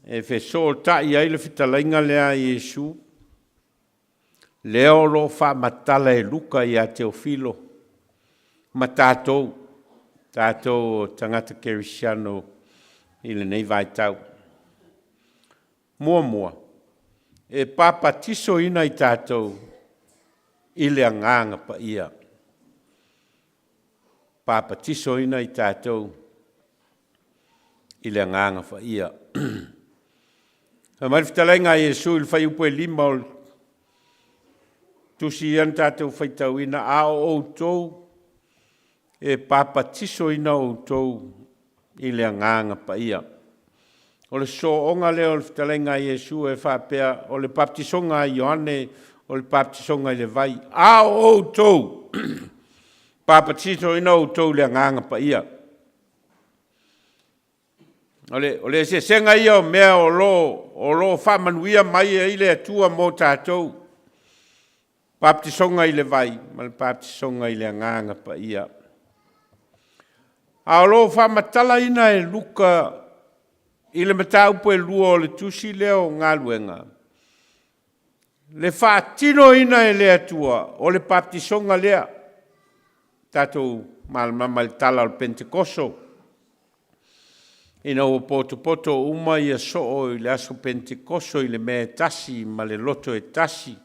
e fesootai ai le fetalaiga lea a Iesu, lea o lo o faamatala e Luka ia Teofilo ma tatou, tatou o tagata kerisiano i lenei vaitau. Muamua, e papatisoina i tatou i le Agaga Paia. Papatisoina i tatou i le Agaga Paia. Fai mai le fetalaiga a Iesu i le fuaiupu e 5 o le tusi ia na tatou faitauina, a o outou e papatisoina outou i le Agaga Paia. O le sooga lea o le fetalaiga a Iesu e faapea, o le baptisoga a Ioane, o le baptisoga i le vai, a o outou, papatisoina outou i le Agaga Paia. O le eseesega ia o mea o lo o faamanuia mai ai le Atua mo tatou, baptisoga i le vai ma le baptisoga i le Agaga Paia. A o lo o faamatalaina e Luka i le mataupu e 2 o le tusi lea o Galuega, le faatinoina e le Atua o le baptisoga lea. Tatou malamalama i le tala o le Penetekoso, ina ua potopoto uma ia soo i le aso Penetekoso i le mea e tasi ma le loto e tasi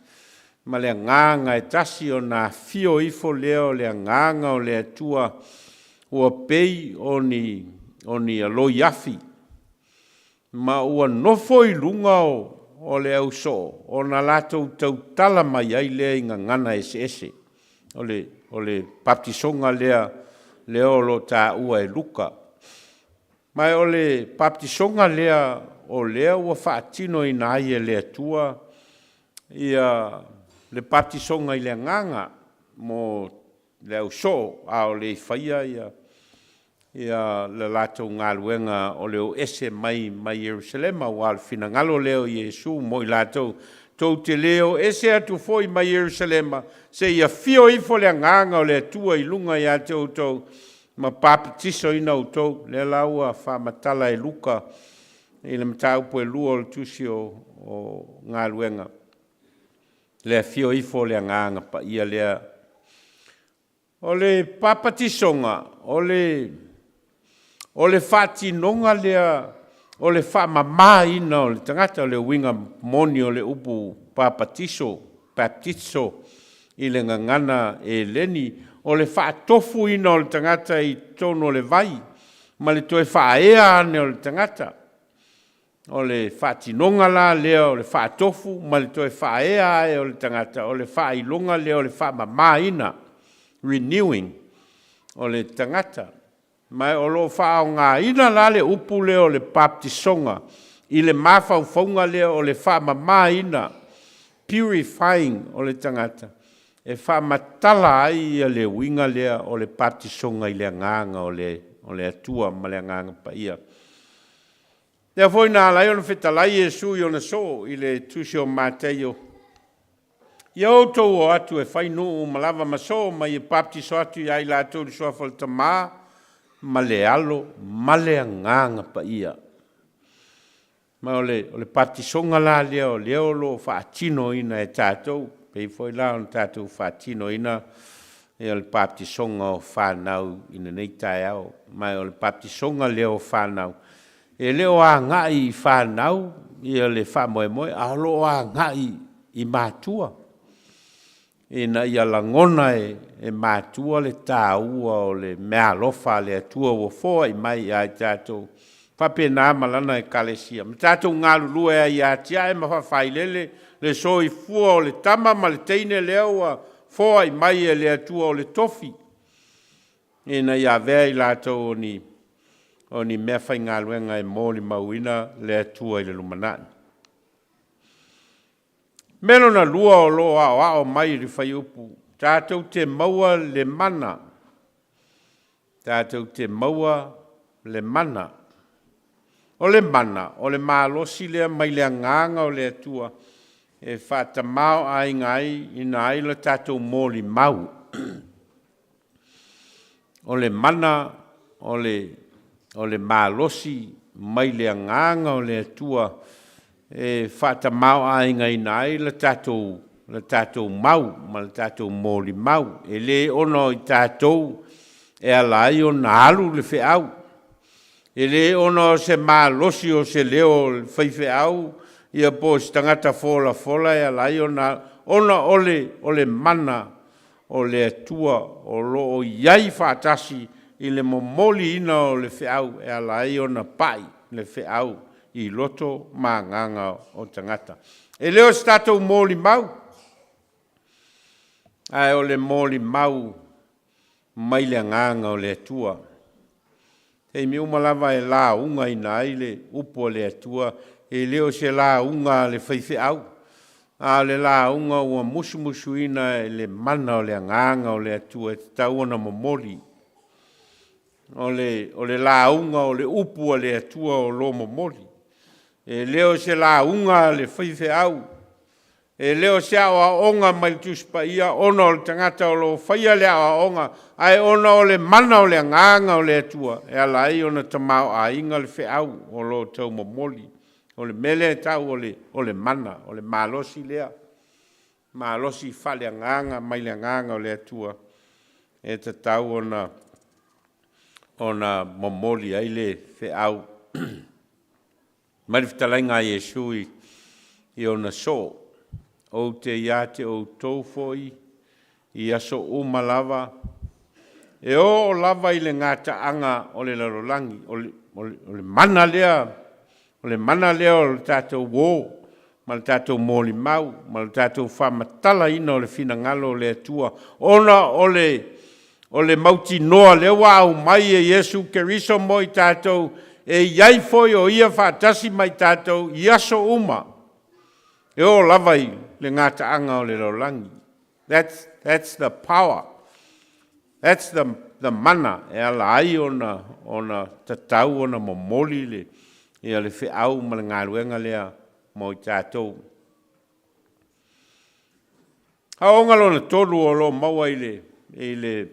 ma le agaga e tasi, ona afio ifo lea o le Agaga o le Atua ua pei o ni aloi afi, ma ua nofo i luga o le au soo, ona latou tautala mai ai lea i gagana eseese. O le baptisoga lea lea o lo o taua e Luka. Ma o le baptisoga lea o lea ua faatinoina ai e le Atua ia le baptisoga i le Agaga mo le au soo a o le i faia le latou galuega o le o ese mai Ierusalema, aua o le finagalo lea o Iesu mo i latou, tou te le o ese atu foi mai Ierusalema seia afio ifo le Agaga o le Atua i luga ia te outou ma papatisoina outou. Lea la ua faamatala e Luka i le mataupu e 2 o le tusi o Galuega, le afio ifo o le Agaga Paia lea. O le papatisoga, o le faatinoga lea o le faamamaina o le tagata. O le uiga moni o le upu papatiso, baptizo i le gagana eleni, o le faatofuina o le tagata i totonu o le vai ma le toe faaea ane o le tagata. O le faatinoga la lea o le faatofu ma le toe faaea ae o le tagata, o le faailoga lea o le faamamaina, renewing o le tagata. Ma o lo o faaaogaina la le upu lea o le baptisoga i le mafaufauga lea o le faamamaina, purifying o le tagata. e faamatala ai ia le uiga lea o le patisoga i le agaga o le o le Atua ma le Agaga Paia. Lea foi na ala ai ona fetalai Iesu i ona soo i le tusi o Mataio, Ia outou o atu e fai nuu uma lava ma soo ma ia baptiso atu ia i latou i le suafa o le Tama ma le Alo ma le Agaga Paia. Ma o le baptisoga la lea o lea o lo o faatinoina e tatou, pei foi la ona tatou faatinoina ia le baptisoga o fanau i lenei taeao. Ma o le baptisoga lea o fanau, e le o agai i fanau ia le faamoemoe, a o lo o agai i matua, ina ia lagona e matua le taua o le meaalofa a le Atua ua foai mai ia i tatou, faapena ma lana Ekalesia, ma tatou galulue ai e atiae ma faafailele le soifua o le tama ma le teine lea ua foai mai e le Atua o le tofi, ina ia avea i latou o ni meafaigaluega e molimauina le Atua i le lumanai. Mea lona lua o lo o aoao mai i le fuaiupu, tatou te maua le mana, tatou te maua le mana. O le mana, o le malosi lea mai le agaga o le Atua e faatamao-aiga ai ina ai le tatou molimau. O le mana o le malosi mai le agaga o le Atua e faatamao-aigaina ai le tatou mau ma le tatou molimau. E le ona o i tatou e ala ai ona alu le feau, e le ona o se malosi o se leo o le faifeau ia po o se tagata folafola e ala ai ona, ona o le mana o le Atua o lo o i ai faatasi i le momoliina o le feau e ala ai ona pai le feau i loto ma agaga o tagata. E le o se tatou molimau, ae o le molimau mai le agaga o le Atua. Taimi uma lava e laugaina ai le upu a le Atua, e le o se lauga a le faifeau, a o le lauga ua musumusuina e le mana o le agaga o le Atua e tatau ona momoli. O le lauga o le upu a le Atua o lo o momoli. E le o se lauga a le faifeau, e le o se aoaoga mai le Tusi Paia ona o le tagata o lo o faia le aoaoga, ae ona o le mana o le agaga o le Atua e ala ai ona tamaoaiga le feau o lo o taumomoli. O le mea lea e tau o le mana, o le malosi lea, malosi faaleagaga mai le agaga o le Atua e tatau ona momoli ai le feau. Mai le fetalaiga a Iesu i ona soo, ou te ia te outou foi i aso uma lava, e oo lava i le gataaga o le lalolagi. O le mana lea, o le mana lea o le tatou o ma le tatou molimau ma le tatou faamatalaina o le finagalo o le Atua, ona o le mautinoa lea ua aumai e Iesu Keriso mo i tatou, e i ai foi o Ia faatasi ma i tatou i aso uma, e oo lava i le gataaga o le lalolagi. That's the power. That's the mana e ala ai ona tatau ona momoli le feau ma le galuega lea mo i tatou. Aoga lona tolu o lo o maua i le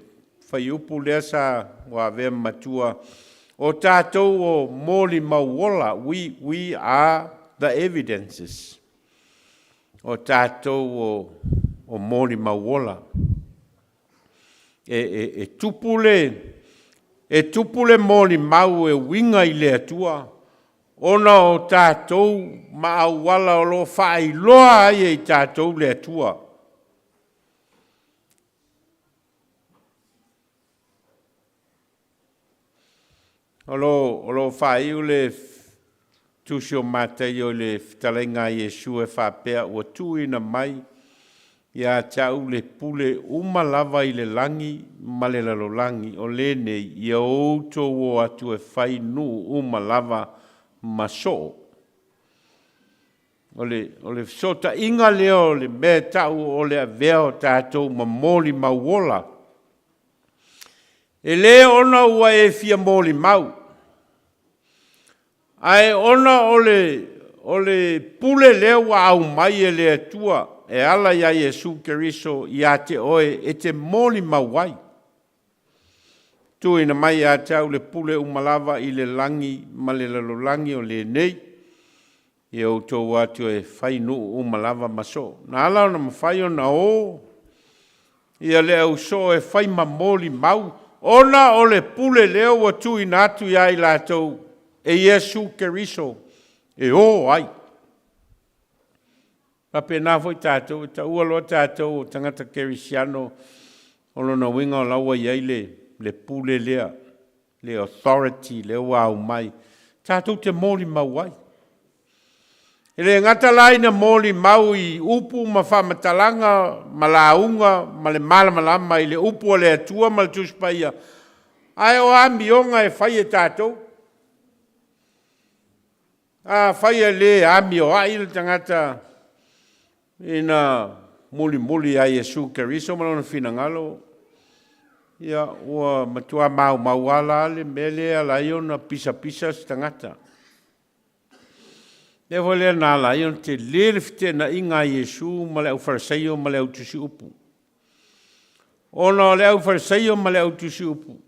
fuaiupu lea sa ua avea ma matua, o tatou o molimau ola, we are the evidences. O tatou o molimau ola. E tupu le molimau e uiga i le Atua ona o tatou ma auala o lo o faailoa ai e i tatou le Atua. O lo o faaiu le tusi o Mataio i le fetalaiga a Iesu e faapea, ua tuuina mai ia te au le pule uma lava i le lagi ma le lalolagi, o lenei ia outou o atu e fai nuu uma lava ma soo. O le, o le fesootaiga lea o le mea e tau o le avea o tatou ma molimau ola. E le ona ua e fia molimau, ae ona o le, o le pule lea ua aumai e le Atua e ala iā Iesu Keriso ia te oe e te molimau ai. Tuuina mai ia te au le pule uma lava i le lagi ma le lalolagi o lenei, ia outou o atu e fai nuu uma lava ma soo. Na ala ona mafai ona o ia le au soo e fai ma molimau, ona o le pule lea ua tuuina atu ia i latou e Iesu Keriso e o ai. Faapena foi tatou, e taua loa tatou o tagata kerisiano, o lona uiga o la ua i ai le, le pule lea, le authority lea ua aumai, tatou te molimau ai. E le gata la ina molimau i upu ma faamatalaga ma lauga ma le malamalama i le upu a le Atua ma le Tusi Paia, ae o amioga e fai e tatou. Afai e le amioai le tagata ina mulimuli ia Iesu Keriso ma lona finagalo, ia ua matua maumau lava la le mea lea e ala ai ona pisapisa se tagata. Lea foi lea na ala ai ona tele le feteenaiga a Iesu ma le aufalesaio ma le autusiupu. Ona o le aufalesaio ma le autusiupu,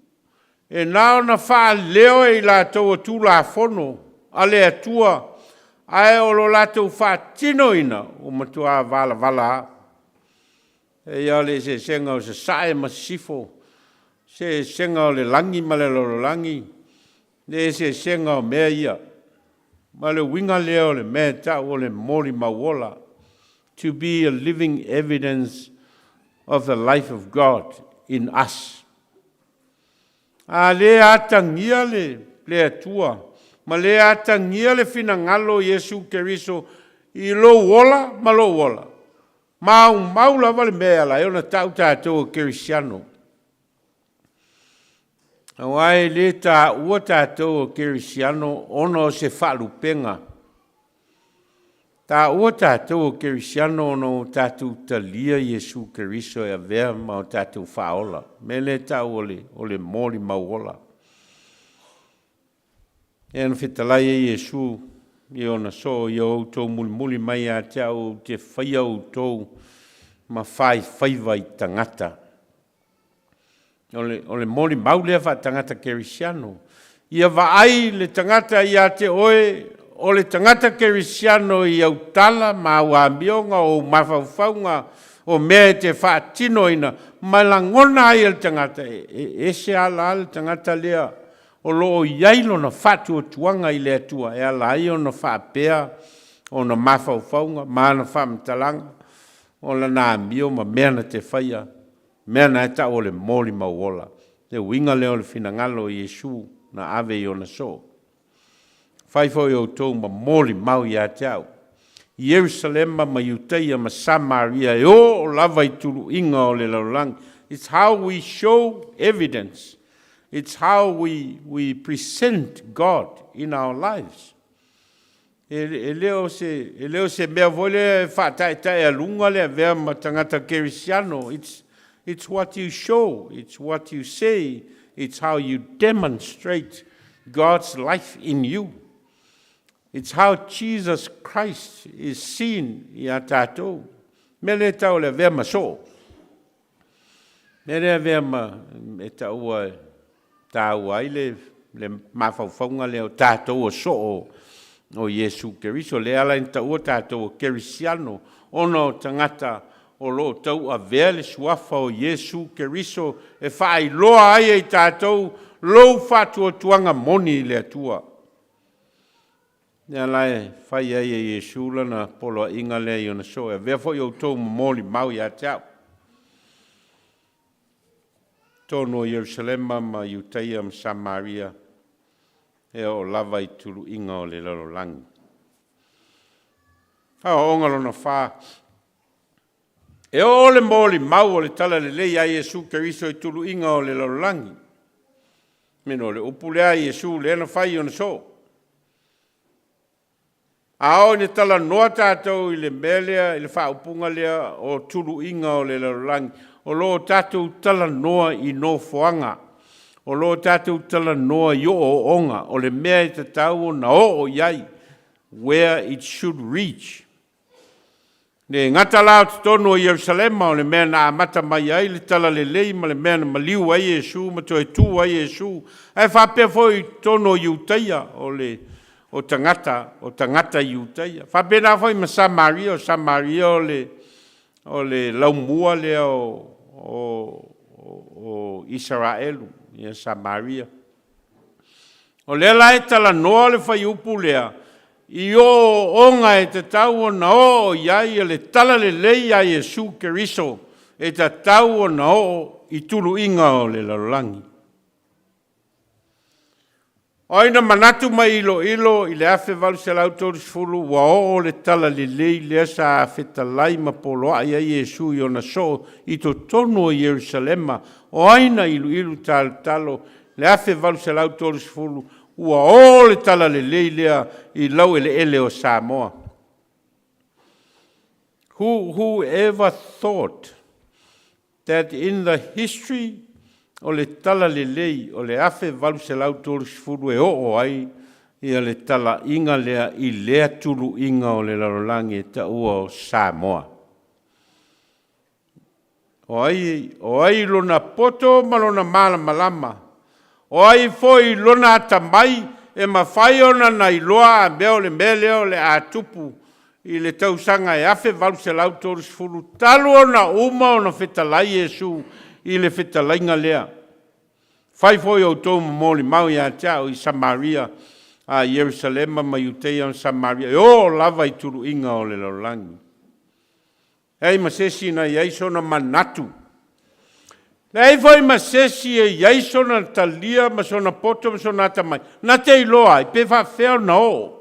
e na ona faaleo e i latou o Tulafono a le Atua, ae o lo latou faatinoina ua matua valavala lava. E ia o le eseesega o sasae ma sisifo, se eseesega o le lagi ma le lalolagi, le eseesega o mea ia. Ma le uiga lea o le mea e tau o le molimau ola, to be a living evidence of the life of God in us. A le atagia le, le Atua ma le atagia le finagalo o Iesu Keriso i lou ola ma lou ola, maumau lava le mea e ala ai ona tau tatou o Kerisiano. Aua e le taua tatou o Kerisiano ona o se faalupega. Taua tatou o Kerisiano ona ua tatou talia Iesu Keriso e avea ma o tatou faaola. Mea lea e tau o le, o le molimau ola. Lea na fetalai ai Iesu i ona soo, ia outou mulimuli mai ia te au ou te faia outou ma faifaiva i tagata. O le, o le molimau lea faatagata kerisiano. Ia vaai le tagata ia te oe, o le tagata kerisiano i au tala ma au amioga, o ou mafaufauga, o mea e te faatinoina, ma lagona ai e le tagata, e, e ese ala le tagata lea o lo o i ai lona faatuatuaga i le Atua e ala ai ona faapea ona mafaufauga ma ana faamatalaga, o lana amio ma mea na te faia, mea na e tau o le molimau ola. Le uiga lea o le finagalo o Iesu na ave i ona soo. Fai foi outou ma molimau ia te au. Ierusalema ma Iutaia ma Samaria e oo lava i tuluiga o le lalolagi. It's how we show evidence. It's how we, we present God in our lives. E, e, le o se, e le o se mea foi lea e faataetaealuga le avea ma tagata kerisiano. It's, it's what you show, it's what you say, it's how you demonstrate God's life in you. It's how Jesus Christ is seen ia tātou. Mea lea tau le avea ma soo. Mea lea avea ma e taua e tāua ai le, le mafaufauga lea o tātou o soo o Iesu Keriso. Lea ala ina taua tātou o Kerisiano, ona o tagata o lo o tauavea le suafa o Iesu Keriso e faailoa ai e i tātou lou faatuatuaga moni i le Atua. Lea la e fai ai e Iesu lana poloaiga lea i ona soo, e avea foi outou ma molimau ia te au. Tonu o Ierusalema ma Iutaia ma Samaria, e oo lava i tuluiga o le lalolagi. Aoaoga lona fa, e oo le molimau o le talalelei a Iesu Keriso i tuluiga o le lalolagi. Meno o le upu lea a Iesu lea na fai i ona soo. A oo ina talanoa tatou i le mea lea, i le faaupuga lea o tuluiga o le lalolagi, o lo o tatou talanoa i nofoaga, o lo o tatou talanoa i ooooga, o le mea e tatau ona oo i ai, where it should reach. Le gata la o totonu o Ierusalema, o le mea na amata mai ai le talalelei ma le mea na maliu ai Iesu ma toe tu ai Iesu, ae faapea foi i totonu o Iutaia, o le o tagata, o tagata Iutaia. Faapena foi ma Samaria, o Samaria o le laumua lea o Isaraelu, ia Samaria. O lea la e talanoa le fuaiupu lea, i ooooga e tatau ona oo i ai le talalelei a Iesu Keriso, e tatau ona oo i tuluiga o le lalolagi. O ai na manatu mai iloilo i le 1830 ua oo le talalelei lea sa fetalai ma poloai ai Iesu i ona soo i totonu o Ierusalema? O ai na iluilu talotalo le 1830 ua oo le talalelei lea i laueleele o Samoa? Who ever thought that in the history o le talalelei o le 1830 e oo ai ia le talaiga lea i lea tuluiga o le lalolagi e taua o Samoa? O ai lona poto ma lona malamalama, o ai foi lona atamai e mafai ona nailoa a mea o le mea lea o le a tupu i le tausaga e 1830 talu ona uma ona fetalai Iesu i le fetalaiga lea, "Fai foi outou ma molimau ia te a'u i Samaria, a Ierusalema ma Iuteia ma Samaria, e oo lava i tuluiga o le lalolagi"? Leai ma se isi na i ai sona manatu. Leai foi ma se isi e i ai sona talia ma sona poto ma sona atamai. Na te iloa ai, pe faafefea ona oo.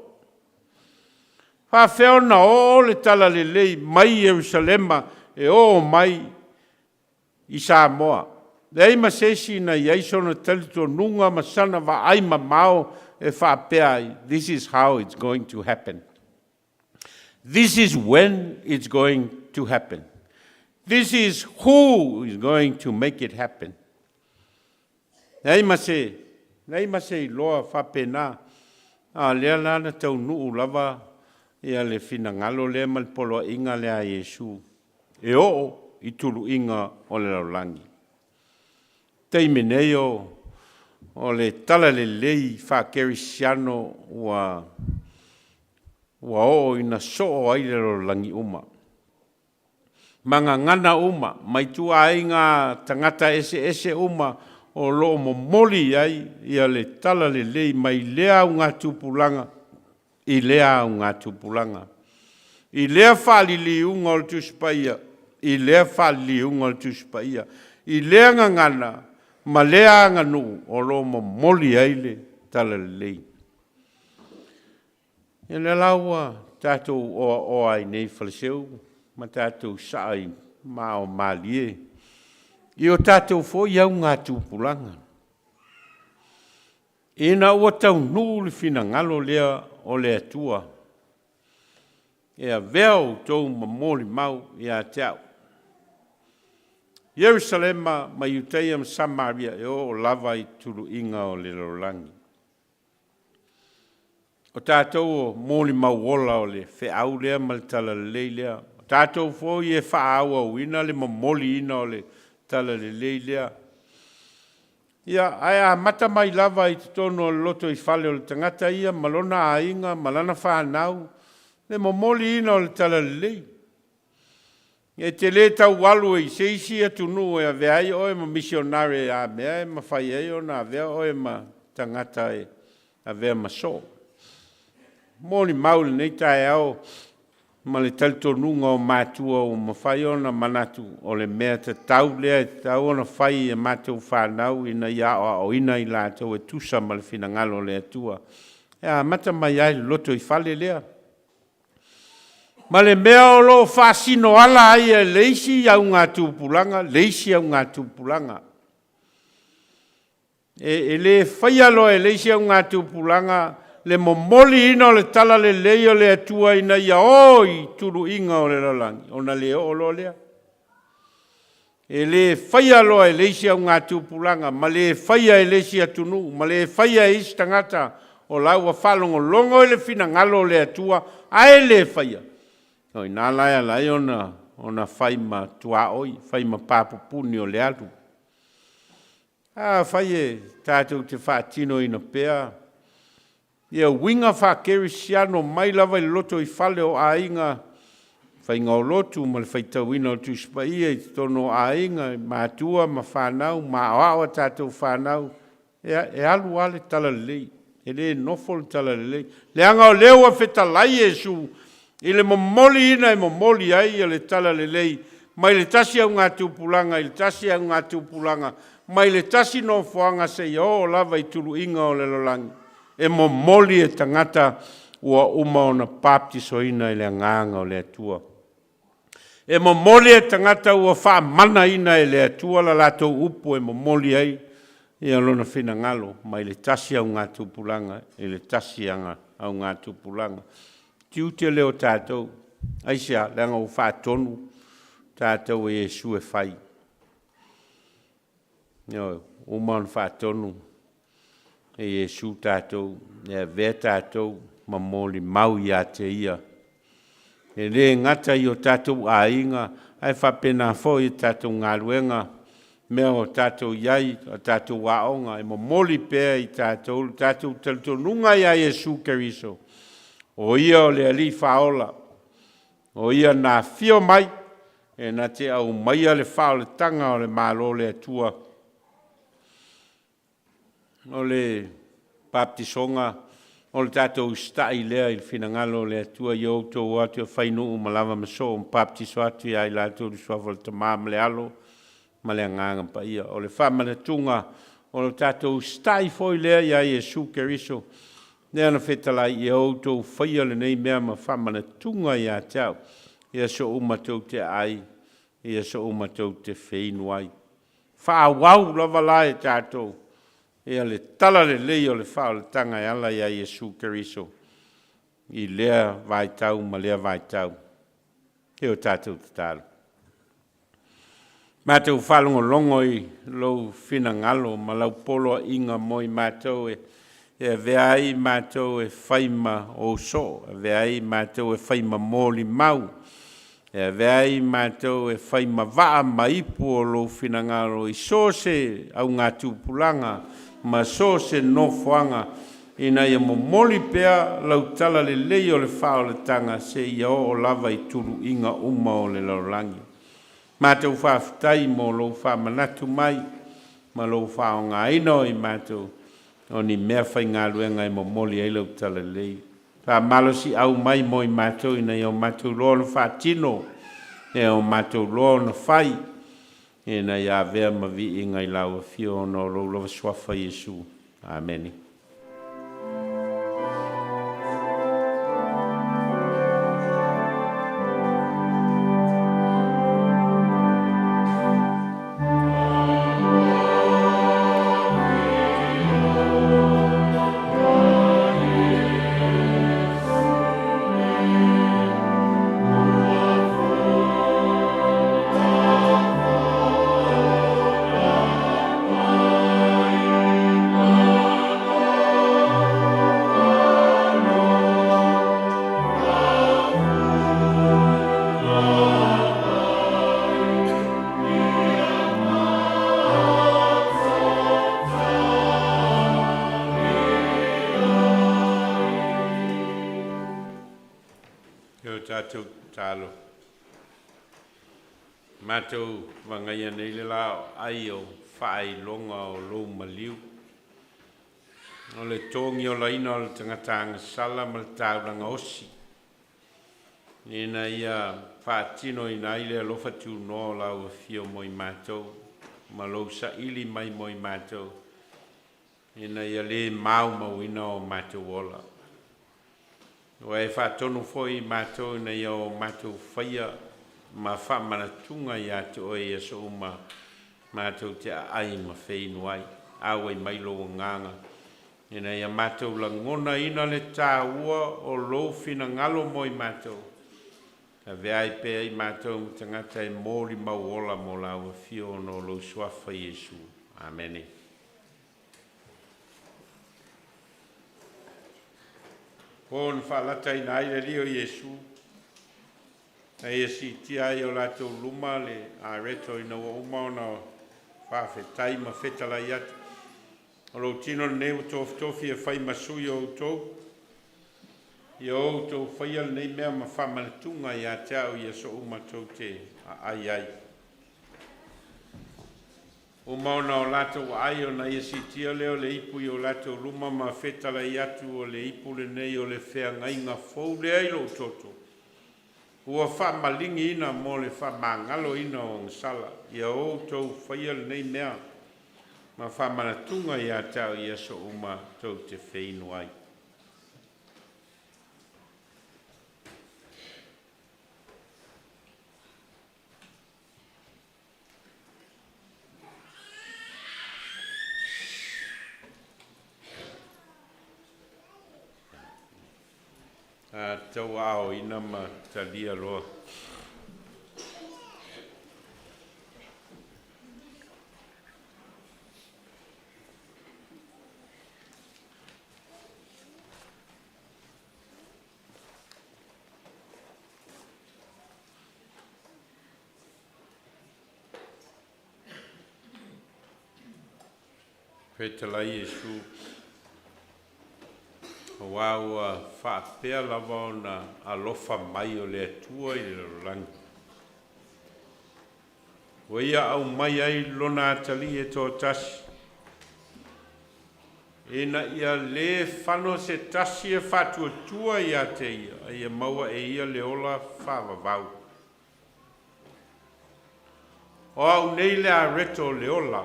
Faafefea ona oo le talalelei mai Ierusalema e oo mai i Samoa. Leai ma se isi na i ai sona talitonuga ma sana vaai mamao e faapea ai, "This is how it's going to happen. This is when it's going to happen. This is who is going to make it happen." Leai ma se iloa faapena. A lea la na taunuu lava ia le finagalo lea ma le poloaiga lea a Iesu e oo i tuluiga o le lalolagi. Taimi nei o le talalelei faakerisiano ua oo ina soo ai le lalolagi uma. Magagana uma, mai ituaiga tagata eseese uma o lo o momoli ai ia le talalelei mai lea augatupulaga i lea augatupulaga. I lea faaliliuga o le Tusi Paia, i lea faaliliuga o le Tusi Paia, i lea gagana ma lea aganuu o lo o momoli ai le talalelei. Ia lea la ua tatou oaoa ai nei Faleseu ma tatou saa i mao malie i o tatou foi augatupulaga. Ina ua taunuu le finagalo lea o le Atua, e avea outou ma molimau ia te a'u, Ierusalema ma Iutaia ma Samaria, e oo lava i tuluiga o le lalolagi. O tatou o molimau ola o le feau lea ma le talalelei lea. O tatou foi e faaauauina le momoliina o le talalelei lea. Ia, ae amata mai lava i totonu o le loto i fale o le tagata ia ma lona aiga ma lana fanau, le momoliina o le talalelei. E te le tau alu i se isi atunuu e avea ai oe ma misionare a mea e mafai ai ona avea oe ma tagata e avea ma soo. Molimau lenei taeao ma le talitonuga o matua ua mafai ona manatu o le mea tatau lea e tatau ona fai e matou fanau ina ia aoaoina i latou e tusa ma le finagalo o le Atua. E amata mai ai le loto i fale lea. Ma le mea o lo o faasino ala ai e le isi augatupulaga, le isi augatupulaga. E le faia loa e le isi augatupulaga. le momoliina o le talalelei o le Atua ina ia o i tuluiga o le lalolagi, ona le oo loa lea. E le faia loa e le isi augatupulaga, ma le faia e le isi atunuu, ma le faia e isi tagata o la ua faalogologo i le finagalo o le Atua ae le faia, o i ina la e ala ai ona fai ma tuaoi, fai ma papupuni o le alu. Afai e tatou te faatinoina pea ia uiga faakerisiano mai lava i le lotoifale o aiga, faiga o lotu ma le faitauina o le Tusi Paia i totonu o aiga, matua ma fanau, ma aoao a tatou fanau, ia e alu lava le talalelei, e le nofo le talalelei. Leaga o lea ua fetalai Iesu i le momoliina e momoli ai le talalelei mai le tasi augatupulaga i le tasi augatupulaga, mai le tasi nofoaga seia oo lava i tuluiga o le lalolagi, e momoli e tagata ua uma ona baptisoina i le agaga o le Atua. E momoli e tagata ua faamanaina e le Atua la latou upu e momoli ai ia lona finagalo mai le tasi augatupulaga i le tasi augatupulaga. Tiute lea o tatou, aisea? Leaga ua faatonu tatou e Iesu e fai. Ioe, uma ona faatonu e Iesu tatou, e avea tatou ma molimau ia te ia. E le gata i o tatou aiga, ae faapena foi i tatou galuega, mea o tatou i ai, o tatou aoga, e momoli pea i tatou le tatou talitonuga ia Iesu Keriso, o ia o le Alii Faaola, o ia na afio mai e na te aumaia le faaolataga o le Malo o le Atua. O le baptisoga o le tatou usitai lea i le finagalo o le Atua, ia outou o atu e fai nuu ma lava ma soo ma baptiso atu ia i latou i le suafa o le Tama ma le Alo ma le Agaga Paia. O le faamanatuga o le tatou usitai foi lea ia Iesu Keriso, lea na fetalai, ia outou faia lenei mea ma faamanatuga ia te au, i aso uma tou te aai, i aso uma tou te feinu ai. Faaauau lava la e tatou ia le talalelei o le faaolataga e ala ia Iesu Keriso i lea vaitau ma lea vaitau. E o tatou tatalo. Matou faalogologo i lou finagalo ma lau poloaiga mo i matou e avea ai matou e fai ma ou soo, e avea ai matou e fai ma molimau, e avea ai matou e fai ma vaa ma ipu o lou finagalo i so o se augatupulaga ma so o se nofoaga, ina ia momoli pea lau talalelei o le faaolataga seia oo lava i tuluiga uma o le lalolagi. Matou faafetai mo lou faamanatu mai ma lou faaaogaina o i matou o ni mea faigaluega e momoli ai lau talalelei. Faamalosiau mai mo i matou ina ia o matou iloa ona faatino, ia o matou iloa ona fai, ina ia avea ma viiga i lau afio ona o lou lava suafa Iesu. Amene. E o tatou tatalo. Matou vagaia nei le la o ai o faailoga o lou maliu. O le togiolaina o le tagata agasala ma le taulaga osi, ina ia faatinoina ai le alofa tunoa o lau afio mo i matou, ma lou saili mai mo i matou, ina ia lē maumauina o matou ola. Ua e faatonu foi i matou ina ia o matou faia ma faamanatuga ia te oe i aso uma matou te aai ma feinu ai. Auai mai lou agaga. Ina ia matou lagonaina le tāua o lou finagalo mo i matou. Avea ai pea i matou ma tagata e molimau ola mo lau afio ona o lou suafa Iesu. Amene. Po na faalataina ai le alii o Iesu, na ia siitia ai i o latou luma le areto ina ua uma ona faafetai ma fetalai atu, o lou tino lenei ua tofitofi e fai ma sui o outou, ia outou faia lenei mea ma faamanatuga ia te au i aso uma tou te aai ai. Uma ona o latou aai, ona ia siitia lea o le ipu i o latou luma ma fetalai atu, o le ipu lenei o le feagaiga fou lea i lou toto, ua faamaligiina mo le faamagaloina o agasala. Ia outou faia lenei mea ma faamanatuga ia te au i aso uma tou te feinu ai. Tauaaoina ma talia loa. Fetalai Iesu, auā ua faapea lava ona alofa mai o le Atua i le lalolagi, ua ia aumai ai lona atalii e toatasi, ina ia lē fano se tasi e faatuatua ia te Ia, a ia maua e ia le ola faavavau. O au nei le areto o le ola.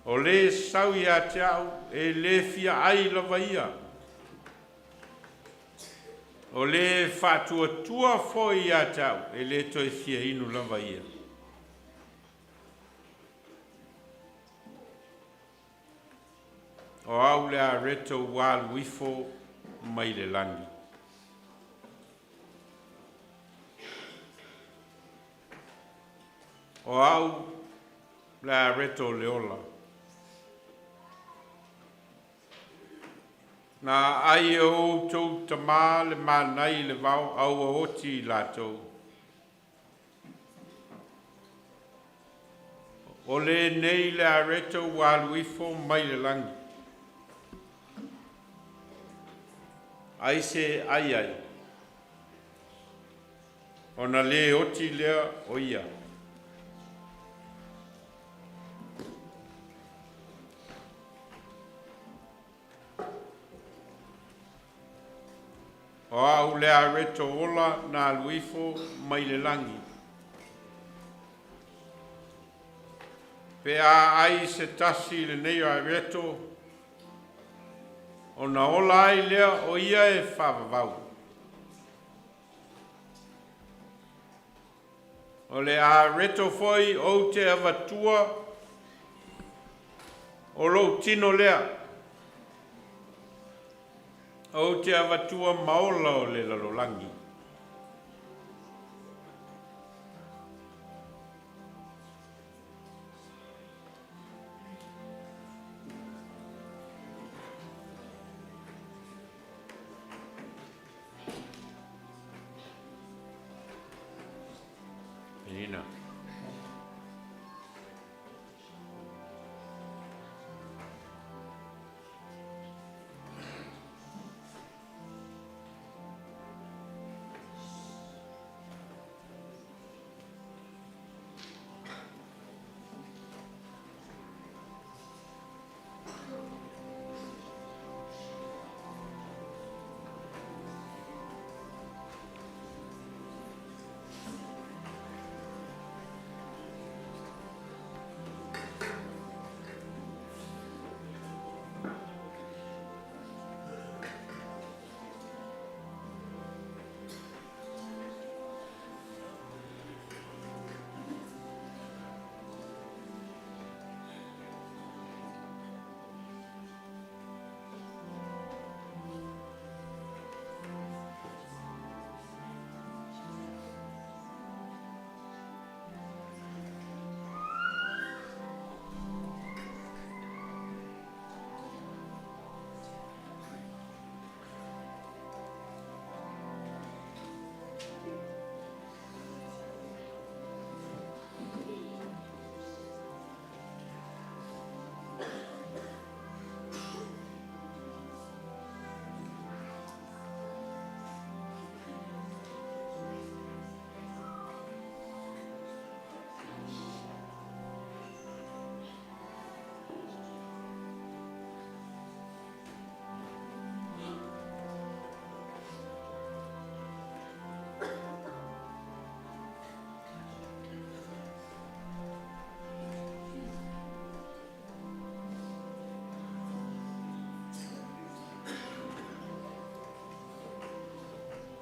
O le sau ia te a'u e le fia ai lava ia. O le faatuatua foi ia te a'u e le toe fia inu lava ia. O au le areto ua alu ifo mai le lagi. O au le areto o le ola. Na aai e o outou tamā le mana i le vao a ua oti i latou. O lenei le areto ua alu ifo mai le lagi. Ai se ai ai, ona lē oti lea o ia. O au le areto ola na alu ifo mai le lagi. Pe a ai se tasi i lenei areto, ona ola ai lea o ia e faavavau. O le areto foi ou te avatua o lou tino lea, ou te avatua ma ola o le lalolagi. Penina.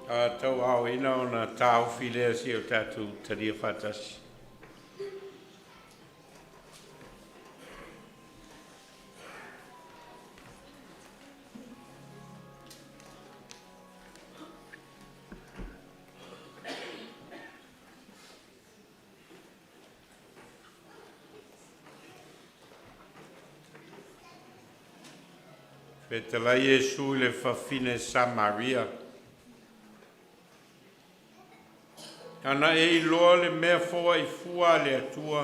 Tauaaoina ona taofi lea seia o tatou talia faatasi. Fetalai Iesu i le fafine Samaria. Ana e iloa le mea foai fua a le Atua,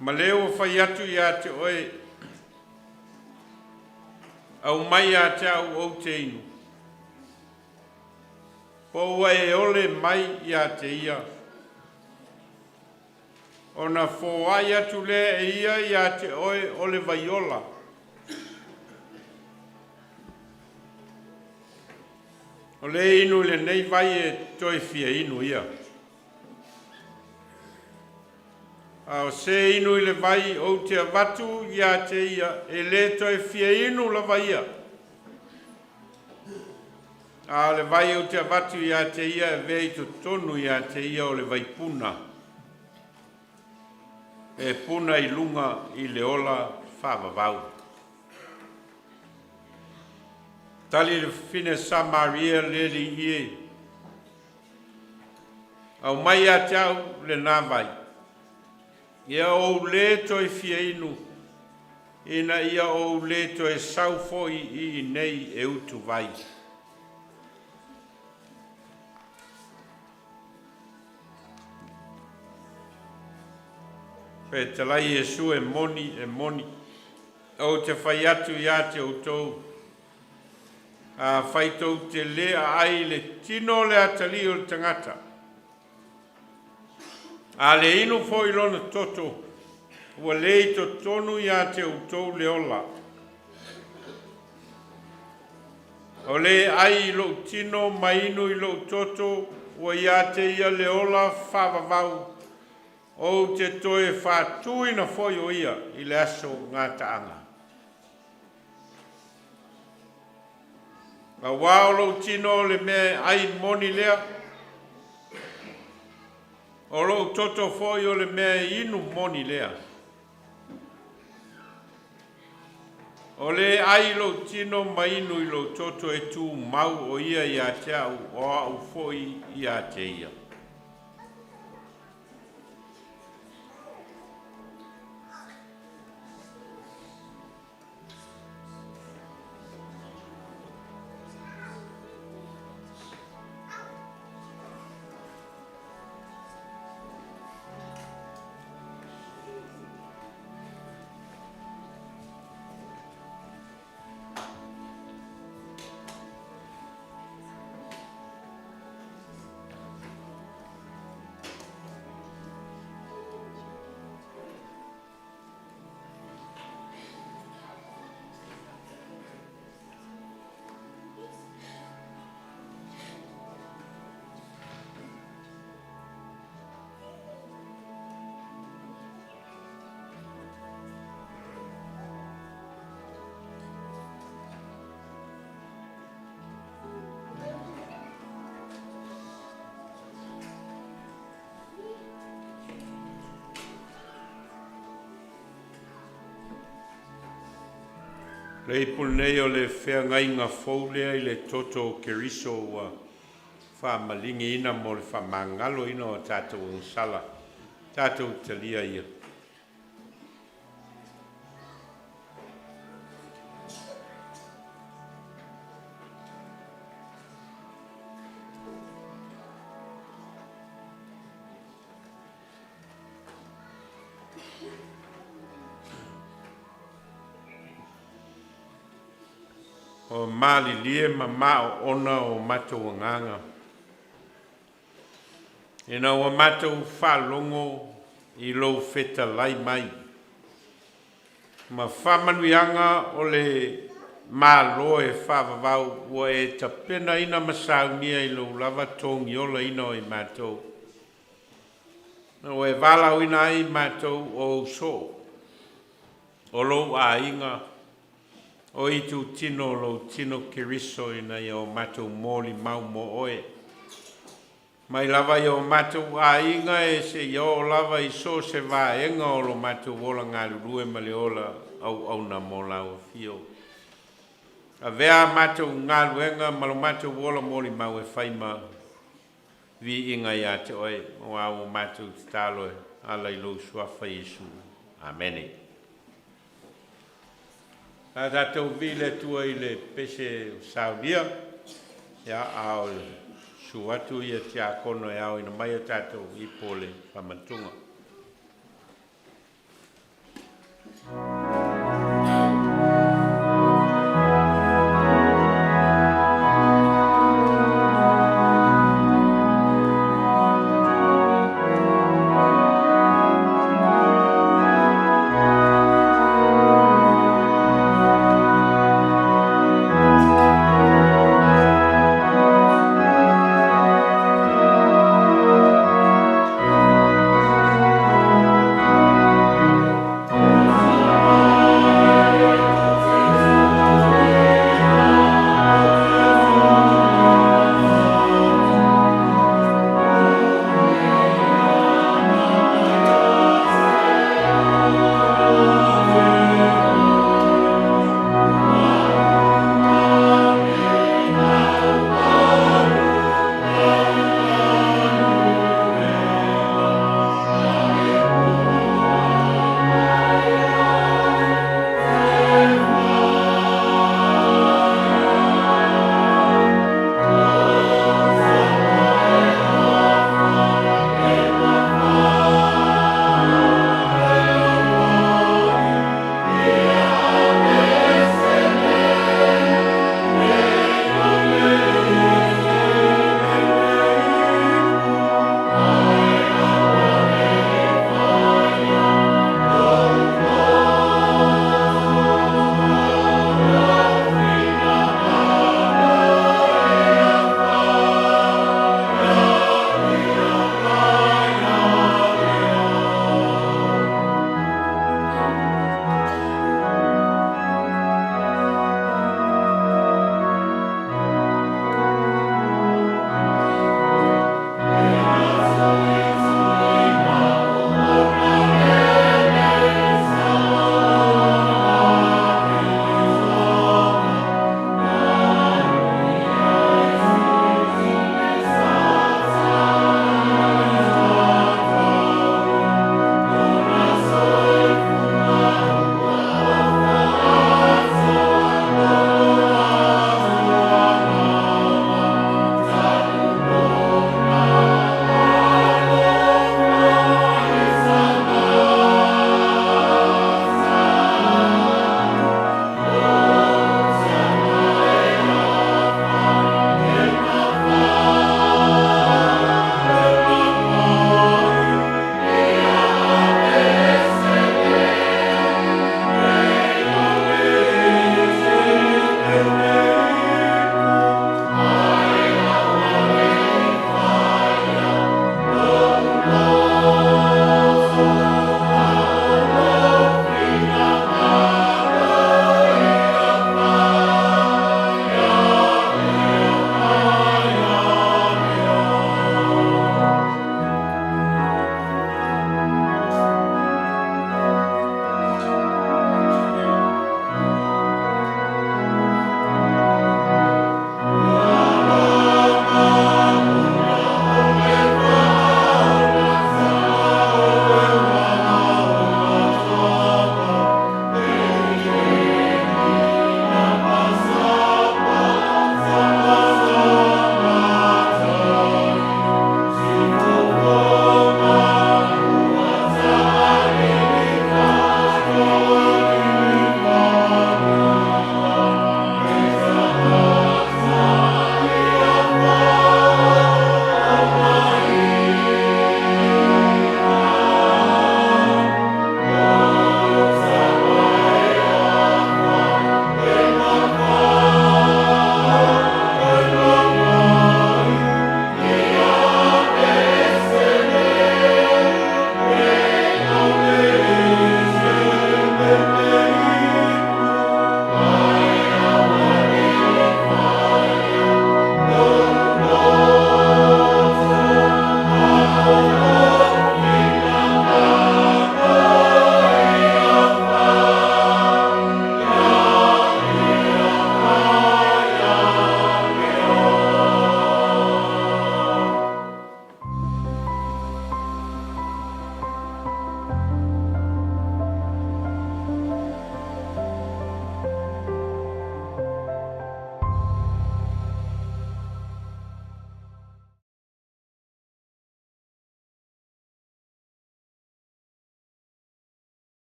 ma le ua fai atu ia te oe, aumai ia te au ou te inu, po ua e ole mai ia te ia, ona foai atu lea e ia ia te oe o le vaiola. O le inu i lenei vai e toe fia inu ia. A o se inu i le vai ou te avatu ia te ia, e le toe fia inu lava ia. A o le vai ou te avatu ia te ia e avea i totonu ia te ia o le vaipuna, e puna i luga i le ola faavavau. Tali le fafine Samaria le Alii e, aumai ia te au lena vai, ia ou lē toe fia inu, ina ia ou lē toe sau foi i inei e utuvai. Fetalai Iesu e moni, e moni, ou te fai atu ia te outou, afai tou te lē aai i le tino o le atalii o le tagata, a le inu foi i lona toto, ua le i totonu ia te outou le ola. O le ai i lou tino ma inu i lou toto, ua ia te ia le ola faavavau, ou te toe faatuina foi o ia i le aso gataaga. Auā o lou tino o le mea e ai moni lea, o lou toto foi o le mea e inu moni lea. O le ai i lou tino ma inu i lou toto e tumau o ia ia te au, o au foi ia te ia. Le ipu lenei o le feagaiga fou lea i le toto o Keriso ua faamaligiina mo le faamagaloina o tatou agasala. Tatou talia ia. O malilie ma maoona o matou agaga, ina ua matou faalogo i lou fetalai mai, ma faamanuiaga o le Malo e faavavau ua e tapenaina ma saunia i lou lava togiolaina o i matou, ua e valaauina ai i matou o ou soo, o lou aiga. O itutino o lou tino Keriso ina ia o matou molimau mo oe. Mai lava i o matou aiga e seia oo lava i so o se vaega o lo matou ola galulue ma le ola auauna mo lau afio. Avea a matou galuega ma lo matou ola molimau e fai ma viiga ia te oe, aua ua matou tatalo e ala i lou suafa Iesu. Amene. A tatou viia le Atua i le pese saunia, ia a o le susu atu ia tiakono e aoina mai o tatou ipo o le faamanatuga.